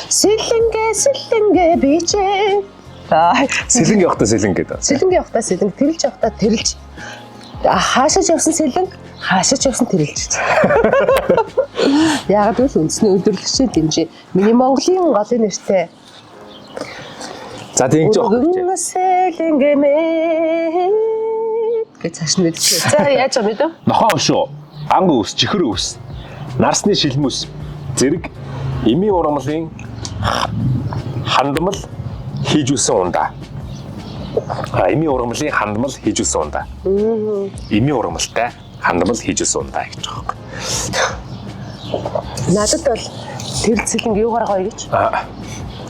Сэлэнгэ сэлэнгэ бичээ. Аа Сэлэнг явахдаа сэлэнг гэдэг. сэлэнгэ явахдаа сэлэнг, тэрэлж явахдаа тэрэлж. Хаашаач явсан сэлэнг, хаашаач явсан тэрэлж. Яг гэвэл үндэсний үйлдвэрлэгчийн дэмжээ. Миний Монголын голын нэртэй За тийм гэж явах. Өргөн сэлэнгэ мэ гэж цааш нь мэдчихэ. За яаж байгаа мэдв? Нохоо өшөө, ан өвс, чихэр өвс, нарсны шилмүс, зэрэг эмийн ургамлын хандмал хийжүүлсэн ундаа. А эмийн ургамлын хандмал хийжүүлсэн ундаа. Эмийн ургамалтай хандмал хийжүүлсэн ундаа гэж байгаа юм. Надад бол тэр сэлэнг юугаар гоё гэж. Аа.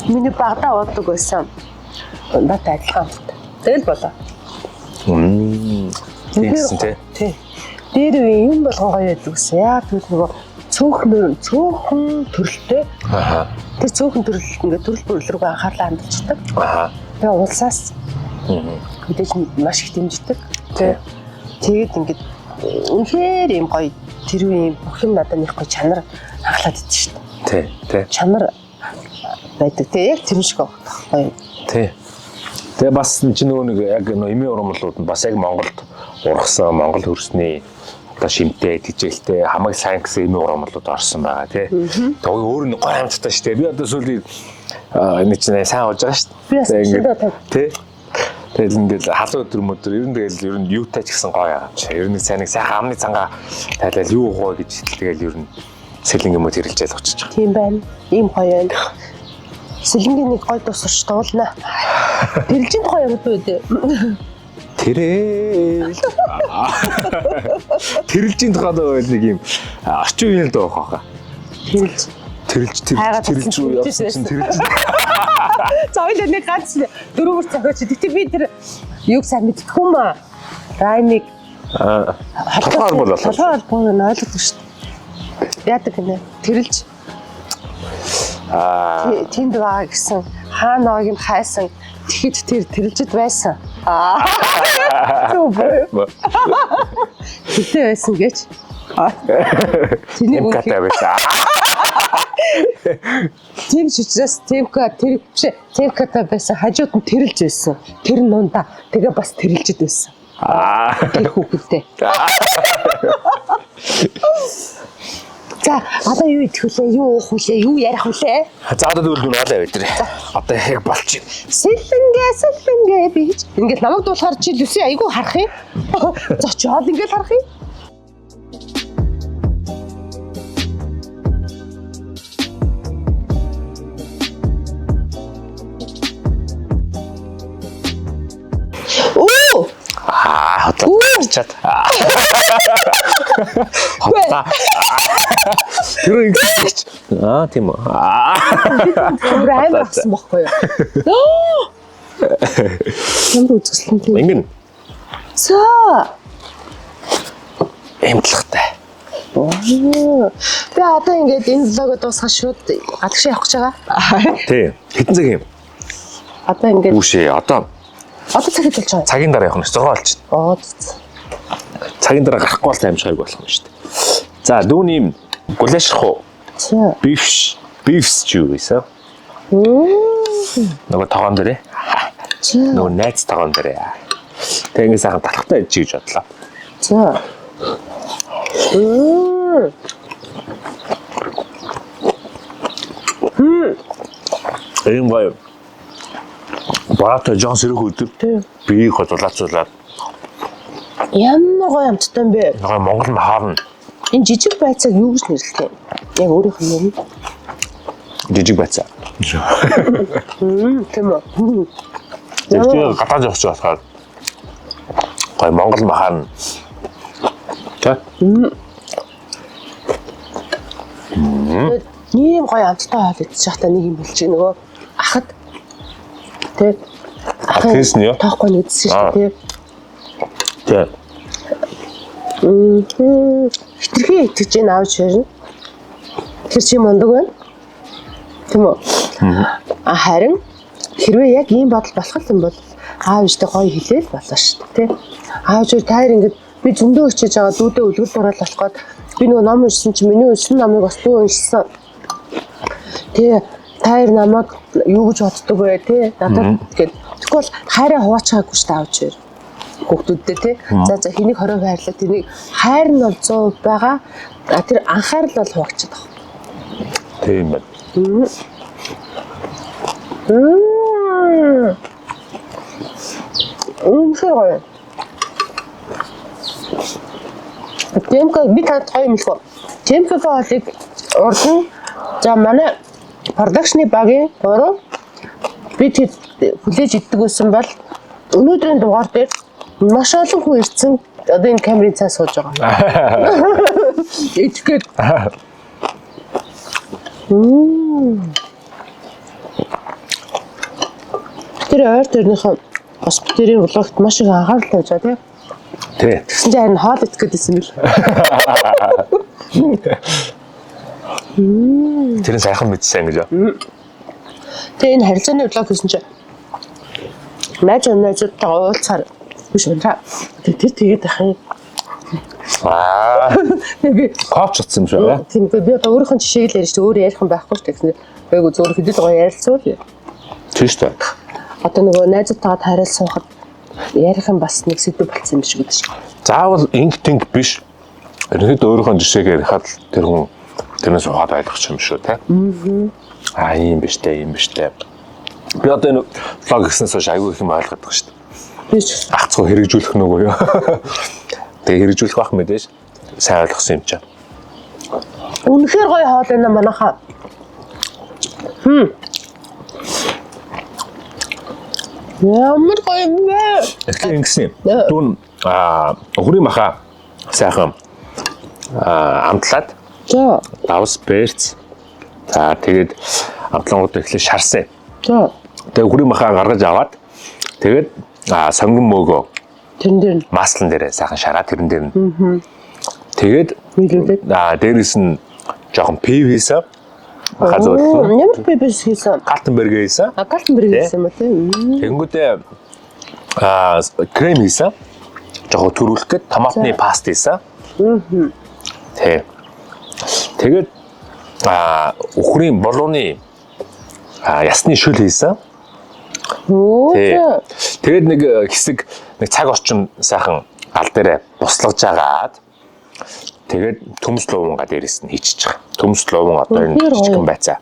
Миний багадаа уудаг байсан. Надад адилхан амттай. Тэгэл болоо. Мм. Тэгсэн тий. Тий. Дээр үе юм болгон гоё байдаг гэсэн. Яа тэгвэл нөгөө Цөөхнөр цөөхөн төрөлтэй. Аха. Тэр цөөхөн төрөл ингээд төрөл бүрэл рүү анхаарлаа хандуулчихдаг. Аха. Тэгээ улсаас мэдээж маш их дэмждэг. Тий. Тэгээд ингээд үнэхээр юм гоё тэр үеийн бүх юм надад нэг гоё чанар анхлаад идэв шүү дээ. Тий. Тий. Чанар байдаг. Тэгээ яг тэр шиг байхгүй. Тий. Тэгээ бас энэ чинь нөгөө нэг яг нөгөө эмийн ургамлууд нь бас яг Монголд ургасан Монгол хөрсний одоо шимтэй, тэжээлтэй, хамаг сайн гэсэн эмийн ургамлууд орсон байгаа тий. Тэгээ өөр нэг гой амттай шүү дээ. Би одоо сүүлийн энэ чинь сайн ууж байгаа шүү дээ. Би бас Тэгээ ингээд- зөндөө Тий. Тэгэл ингээл халуун өдөр мөдөр ер нь тэгэл ер нь юутай ч гэсэн гоё юм чи. Ер нь сайн нэг сайхан амны цангаа тайлал юу гоо гэж тэгэл ер нь сэлэнг юм уу тэрэлжээл очиж байгаа. Тийм байна. Ийм гоё байна. Сэлэнгийн нэг гоё дуу сурч дуулна. Тэрэлжийн тухай ярих үү дээ. Тэрэл. Тэрэлжийн тухай дуу байл нэг юм орчин үеийн л дуу байх хаа. Тэрэлж. Тэрэлж тэрэлж Хайгаад тэрэлж татсан үү явсан чинь тэрэлж. За хоёлаа нэг ганц дөрөвөр зохиоч. Гэтэ би тэр юг сайн мэддэхгүй юм аа. Раймыг Аа. Толгой холбоо болоо. Толгой холбоо нь ойлгодог шүү дээ. Яадаг гинэ? Тэрэлж Аа. тэнд байгаа гэсэн хаа ноог нь хайсан тэгэхэд тэр тэрэлжид байсан. Аа. Зүг буюу. Тэртэй байсан гэж. Аа. Тэнийг Тэмкатай байсан. Тийм ч учраас Тэмка тэр биш Тэмкатай байсан хажууд нь тэрэлж байсан. Тэр нунда тэгээ бас тэрэлжид байсан. Аа. Тэр хүүхэдтэй. За одоо юу идэх вүлээ? Юу уух вүлээ? Юу ярих вүлээ? За одоо тэгвэл нүн хоолой авъя тэр. Одоо яг болчих. Сэлэнгээ сэлэнгээ би гэж. Ингээл намайг дуулахаар чи Люси айгүй харах юм. Зочоол ингээл харах юм. Оо! Аа, хотлоо чад. Хотлаа. Тэр ингэж. Аа, тийм үү. Аа. Бүр амар авсан бохгүй юу? Ямар үзэсгэлэн тийм. Ингэн За. амтлагтай. Оо. Би одоо ингээд энэ влого дуусгах шууд гадагшаа явах гэж байгаа. Тий. Хэдэн цаг юм? Одоо ингээд Үүшээ. Одоо одоо цаг хэд болж байгаа юм? цагийн дараа явах нь 6 болчихно. Оо. зү. Цагийн дараа гарахгүй бол амжихайг болох нь шүү дээ. За, дүүний юм гулашрах уу? За. Beef beef stew гэсэн. Нөгөө тогоон дээрээ. За. Нөгөө найз тогоон дээрээ. Тэг ингэ сайхан талхтай идчих гэж бодлоо. За. Ийм гоё. Бараатай жоон сэрэх өдөр. Тий. Биеийг хозуулаад Ямар гоё амттай юм бэ? нөгөө Монгол нь хаавна. Энэ жижиг байцааг юу гэж нэрлэдэг юм? Яг өөрийнх нь нэр нь. Жижиг байцаа. Тийм үү? Тэр гадаад явчих болохоор гоё Монгол махаан. Тэ? Тэгээд ийм гоё амттай хоол идчих байхдаа нэг юм хэлчих нөгөө ахад тэ А тийс нь юу? тоохгүй нэг идсэн шүү дээ Тэ. тэ. Хитрхи итгэж ийн аавч хэрнэ. Тэр чи мундаг байна. Тийм үү? А харин хэрвээ яг ийм бодол болох юм бол аав ээжтэй гоё хэлээл болно шүү дээ тэ. Аав ээж таар ингээд би зөндөө хичээж байгаа дүүдээ үлгэр дураал болох гээд би нөгөө ном уншсан чи миний уншсан номыг бас дүү уншсан. Тэ таар намайг юу гэж боддог вэ тэ надад гээд тэгвэл бол хайраа хуваачаагүй шүү дээ аав ээж хүүхдүүдтэй тий. За за хэнийг 20% хайрлаа тэнийг хайр нь бол 100% байгаа. А тэр анхаарал бол хуваагдчихад байгаа. Тийм байна. Үнэхээр гоё. Темка би танд гоё юм хэлэх үү? Темкагийн хоолыг урд нь за манай продакшны багийн гурав би тэд хүлээж иддэг байсан бол өнөөдрийн дугаар дээр маш олон хүн ирсэн. Одоо энэ камерын цаа сууж байгаа. Идэх гээд. Тэр ойр тэрнийхээ бас битэрийн влогт маш их анхаарал тавьж байгаа тийм. Тий. Тэгсэн чинь харин хоол идэх гээд байсан бил. Тэр нь сайхан мэдсэн гэж. Тэгээ энэ харилцааны vlog хийсэн чинь найзуудтайгаа уулзахаар биш унтраа. Тэр тэгээд ах юм. Аа. Би Коуч утсан юм шиг байна. Тийм үгүй би одоо өөрийнхөө жишээг л ярьж шүү дээ. Өөр ярих юм байхгүй шүү дээ гэсэн. Айгу зөвөр хэдэл гоё ярилцвал. Тийм шүү дээ. Одоо нөгөө найзуудтайгаа тайрал суухад ярих юм бас нэг сэдв болсон юм шиг гэдэг шиг. Заавал инг тинг биш. Ерөнхийдөө өөрийнхөө жишээг ярихад л тэр хүн тэрнээс ухаад ойлгох юм шүү те. Аа ийм биш те, ийм биш те. Би одоо энэ vlog гэснээс хойш айгүй их юм ойлгоод байгаа шүү дээ. Би ч Гацгүй хэрэгжүүлэх нүгөө юу. Тэгээ хэрэгжүүлэх байх мэдээж сайн ойлгосон юм чинь. үнэхээр гоё хоол байна манайхаа. Ямар гоё юм бэ? Тэгэхээр ингэсэн юм. Дүүн өхрийн маха сайхан амтлаад За. давс перц. За тэгээд амтлангууд эхлээ шарсан. За. Тэгээ өхрийн маха гаргаж аваад тэгээд сонгон мөөгөө Тэрэн дээр нь маслан дээрээ сайхан шараа тэрэн дээр нь. Тэгээд нийлүүлээд. дээрээс нь жоохон пив хийсэн. Маха зөөлөн. Ямар пепс хийсэн? Галтенберг хийсэн. А Галтенберг хийсэн юм уу тийм? Тэгэнгүүтээ крем хийсэн. Жоохон төрүүлэх гээд томатны паст хийсэн. Тэ. Тэгээд үхрийн болооны ясны шөл хийсэн. Өө. Тэгээд нэг хэсэг нэг цаг орчим сайхан гал дээрээ буслаж агаад тэгээд төмс лууванга дээрээс нь хийчихэж байгаа. Төмс лууван одоо энэ Үнэхээр гоё. жижигхэн байцаа.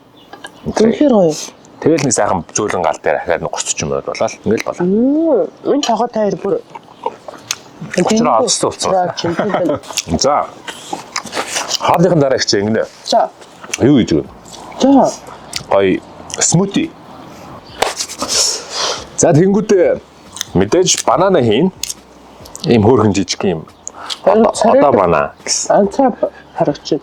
Үнэхээр гоё. Тэгэл нэг сайхан зөөлөн гал дээр ахаад 30 40 минут болоод ингээл болоо. Энэ тогоо таяр бүр Учраа олцсон болсон. За. Хоолныхан дараа их чи ингэнэ. За. Юу хийж өгнө? За. Гоё смути. За тэгэнгүүтээ мэдээж банана хийн. Ийм хөөрхөн жижиг юм. Одоо банана гэсэн. Анцаа харагч.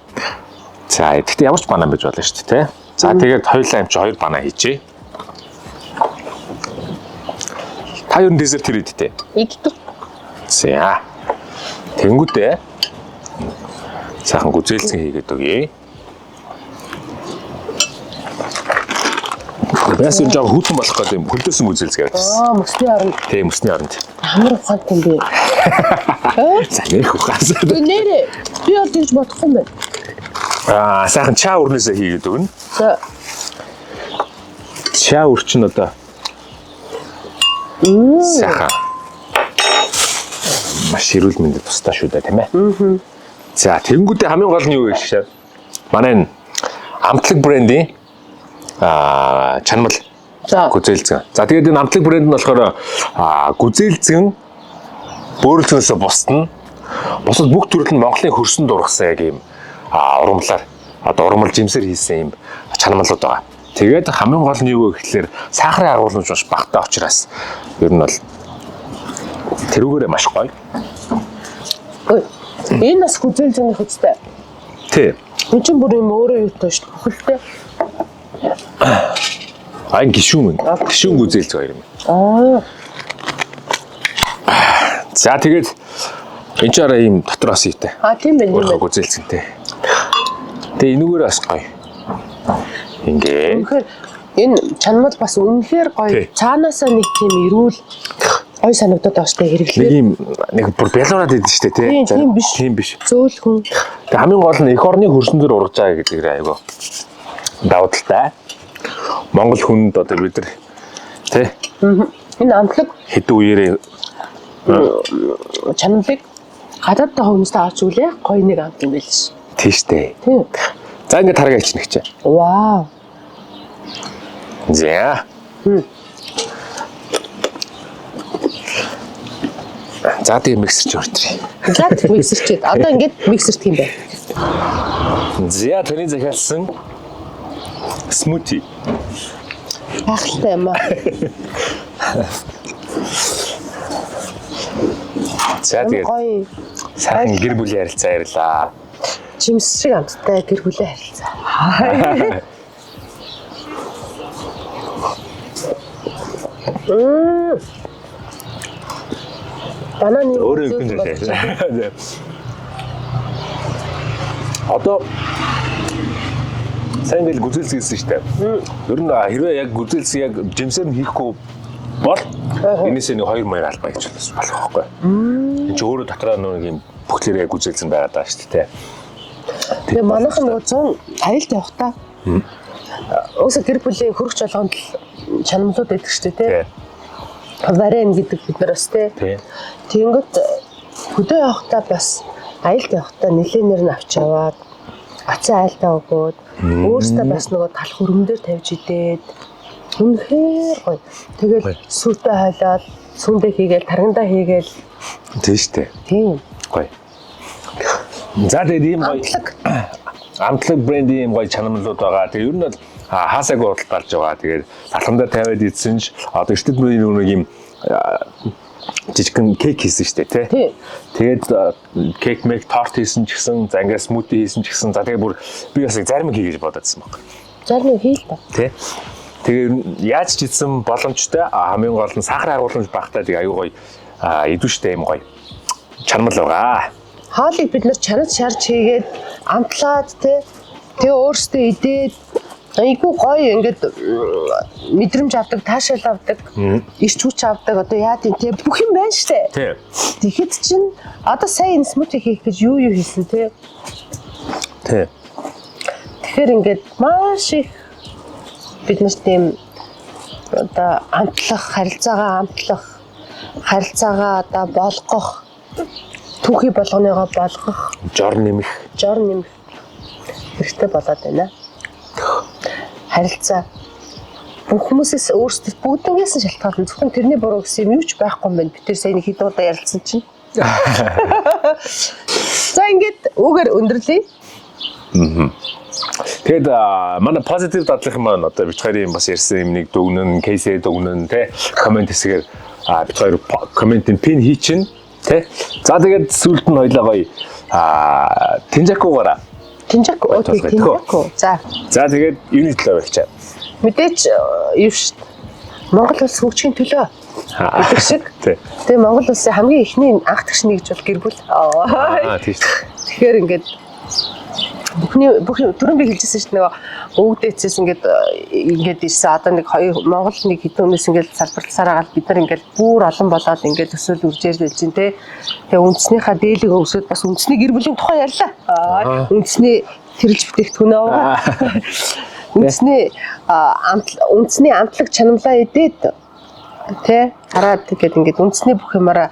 За гэхдээ ямар ч банан байж болно шүү дээ, тэ? За тэгээд хоёулаа юм чи хоёр банан хийчихье. Та ер нь десерт тэр идтэй. Иддэг. За. Тэнгүүтээ сайхан гүзээлцэн хийгээд өгье. Бас юм жоо хүйтэн болох гэдэг юм. Хөлдөөсөн гүзээлц гэж байна. Аа, мөсний оронд Тийм мөсний оронд. ямар ухаантай юм бэ? За нэх ухаасаа. Нэрээ би бол тэгж бодохгүй юм байна. Сайхан чаа өрнөөсөө хийгээд өгнө. За. Чаа өр чинь одоо сайхан маш эрүүл мэндэд тустай шүү дээ, тийм ээ. За тэгэнгүүтээ хамгийн гол нь юу вэ гэхээр манай энэ амтлаг брендийн чанмал За. гүзээлзгэн. За тэгээд энэ амтлаг брэнд нь болохоор гүзээлзгэн бөөрөлтөөсөө бусдна. Бусад бүх төрөл нь Монголын хөрсөн дургасан яг ийм ургамлаар одоо ургамал жимсээр хийсэн ийм чанмалууд байгаа. Тэгээд хамгийн гол нь юу вэ гэхээр сахарын агуулмж маш багатай учраас ер нь бол тэрүүгээрээ маш гоё. Ой. Энэ бас гүзээлзгэнийх үстэй. Тий. Энд чинь бүр юм өөрөө юутай шүү дээ. Бүхэлдээ. Энэ гişүүн. Гişүүн гүзээлзгэн хоёр юм. Аа. За тэгээд энэ ч арай ийм дотор бас ийтэй. А тийм байх юм Өөрийнхөө байна. гүзээлзгэнтэй. Тэгээ энүүгээр бас гоё. Ингээ. Үнэхээр энэ чанмал бас үнэхээр гоё. Тий. Цаанаасаа нэг тийм эрүүл гоё санагдаад байгаа шүү дээ Нэг хэрэглээ. ийм нэг бүр бялуураад идэв штэ тий. Тийм, тийм биш. Тийм биш. Зөөлхөн. Тэгээ хамгийн гол нь эх орны хөрсөн дээр ургаж байгаа гэдэг айгүй давуу талтай. Монгол хүнд одоо бид нар тий Энэ амтлаг хэдэн үеэрээ чанмалыг гадаад байгаа хүмүүстээ авч үлээ гоё нэг амт юм байл ш. тий штэ. Тийм. За ингээд таргаа ичнэ гэж. Вау. За. За тэгээ миксерч орчих. За миксерчээд. Одоо ингээд миксерт юм байна. За таны захиалсан смути. Гайхалтай юм аа. За тэгээд Гоё сайхан гэр бүлийн харилцаа ярьлаа. жимс шиг амттай гэр бүлийн харилцаа. Бананы Өөрөө юм дээ. Одоо Сайн ингээл гүзээлс хийсэн шүү дээ. Ер нь хэрвээ яг гүзээлс яг жимсээр нь хийхгүй бол энээсээ нэг 2 маяг албаа гэж бас болох байхгүй. Энд чи өөрөө дотроо нэг юм бүхлээрээ гүзээлсэн байгаад байгаа шүү дээ. Тэгээ манайхан нөгөө 100 аялд явахдаа уусаа гэр бүлийн хөрөх чолгонд л чанамлууд байдаг шүү дээ, тий. Варен гэдэг бид нар бас тий. Тэнгөт хөдөө явахдаа бас аялд явахдаа нэлээнээр нь авч яваад оцсон айлтаа өгөөд өөрөөсөө бас нөгөө талх өрөм дээр тавьж идээд үнэхээр гоё. Тэгэл сүйтэй хойлоод сүүндээ хийгээл таргандаа хийгээл. Тийм шүү дээ. Тийм. Гоё. За тэгээд ийм гоё Амтлаг. Амтлаг брендийн ийм гоё чанамлууд байгаа. Тэгээд ер нь бол хаасаагүй худалдаалж байгаа. Тэгээд талхандаа тавиад идсэн ч одоо эртэд мөрийн нэг ийм жижигхэн кейк хийсэн шүү дээ, тий. Тэгээд кейк мэг торт хийсэн ч гэсэн, за ингээд смути хийсэн ч гэсэн, за тэгээд бүр би бас зарим хий гэж бодоодсэн баг. Зарим хий л та. Тий. Тэгээ яаж ч идсэн боломжтой, хамгийн гол нь сахар агуулмж багтаа тэгээ аюу гоё идэвхтэй юм гоё чанмал байгаа. Хоолыг бид нар чанаж шарж хийгээд амтлаад тий. Тэгээ өөрсдөө идээд айгүй гоё ингээд мэдрэмж авдаг, таашаал авдаг, ирч хүч авдаг. Одоо яа тийм тий бүх юм байна штэ. Тий. Тэгэхэд чинь одоо сая энэ смути хийх гэж юу юу хийсэн тий. Тий. Тэгэхээр ингээд маш их бид нарт тийм одоо амтлах, харилцаагаа амтлах, харилцаагаа одоо болгох, түүхий болгоныгоо болгох, жор нэмэх, жор нэмэх хэрэгтэй болоод байна. Харилцаа бүх хүмүүсээс өөрсдөд бүгднгээс нь шалтгаална. Зөвхөн тэрний буруу гэсэн юм юу ч байхгүй юм байна. Бид тэр сая нэг хэдэн удаа ярилцсан чинь. За ингээд үүгээр өндөрлөе. Тэгэд манай позитив дадлахын маань одоо бит хоёрын бас ярьсан юм нэг дүгнэн, кейсээ дүгнэн тэ коммент хэсгээр бит хоёр комментын пин хийчин тэ. За тэгээд сүүлд нь хоёлаа гоё тэнжакугаараа. Тэнжаку, окей, тэнжаку. За. За тэгээд юуны төлөө барьчаа. Мэдээж юу шүү дээ. Монгол улс хөгжихийн төлөө гэдэг шиг. Тэгээ Монгол улсын хамгийн эхний анх тэгшний гэж бол гэр бүл. Аа тийм шүү. Тэгэхээр ингээд бүхний бүх түрүүн би хэлжсэн шүү дээ нөгөө өвгдээцээс ингээд ингээд ирсэн одоо нэг хоёр Монгол нэг хэдэн хүнээс ингээд салбарласаар агаад бид нар ингээд бүр олон болоод ингээд төсөөл үржээр л чинь те. Тэгээ үндснийхаа дээлийг өсөөд бас үндэсний гэр бүлийн тухай ярьлаа. Үндэсний тэрэлж бүтээгдэхүүнээ уугаа. Үндэсний үндэсний амтлаг чанамлаа идээд те хараад тэгээд ингээд үндэсний бүх юмараа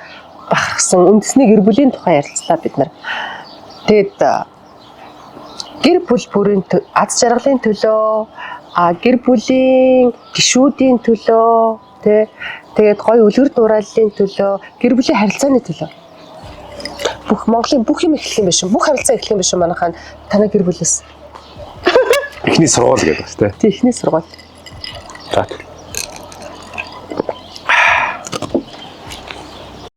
бахархсан үндэсний гэр бүлийн тухай ярилцлаа бид нар. Тэгээд гэр бүл бүрийн аз жаргалын төлөө, гэр бүлийн гишүүдийн төлөө, тэ тэгээд гоё үлгэр дуурайллын төлөө, гэр бүлийн харилцааны төлөө. Бүх Монголын бүх юм эхлэх юм биш үү? Бүх харилцаа эхлэх юм биш үү манайхаа танай гэр бүлээс. Эхний сургууль гэдэг байна, тэ. Тий, эхний сургууль. За.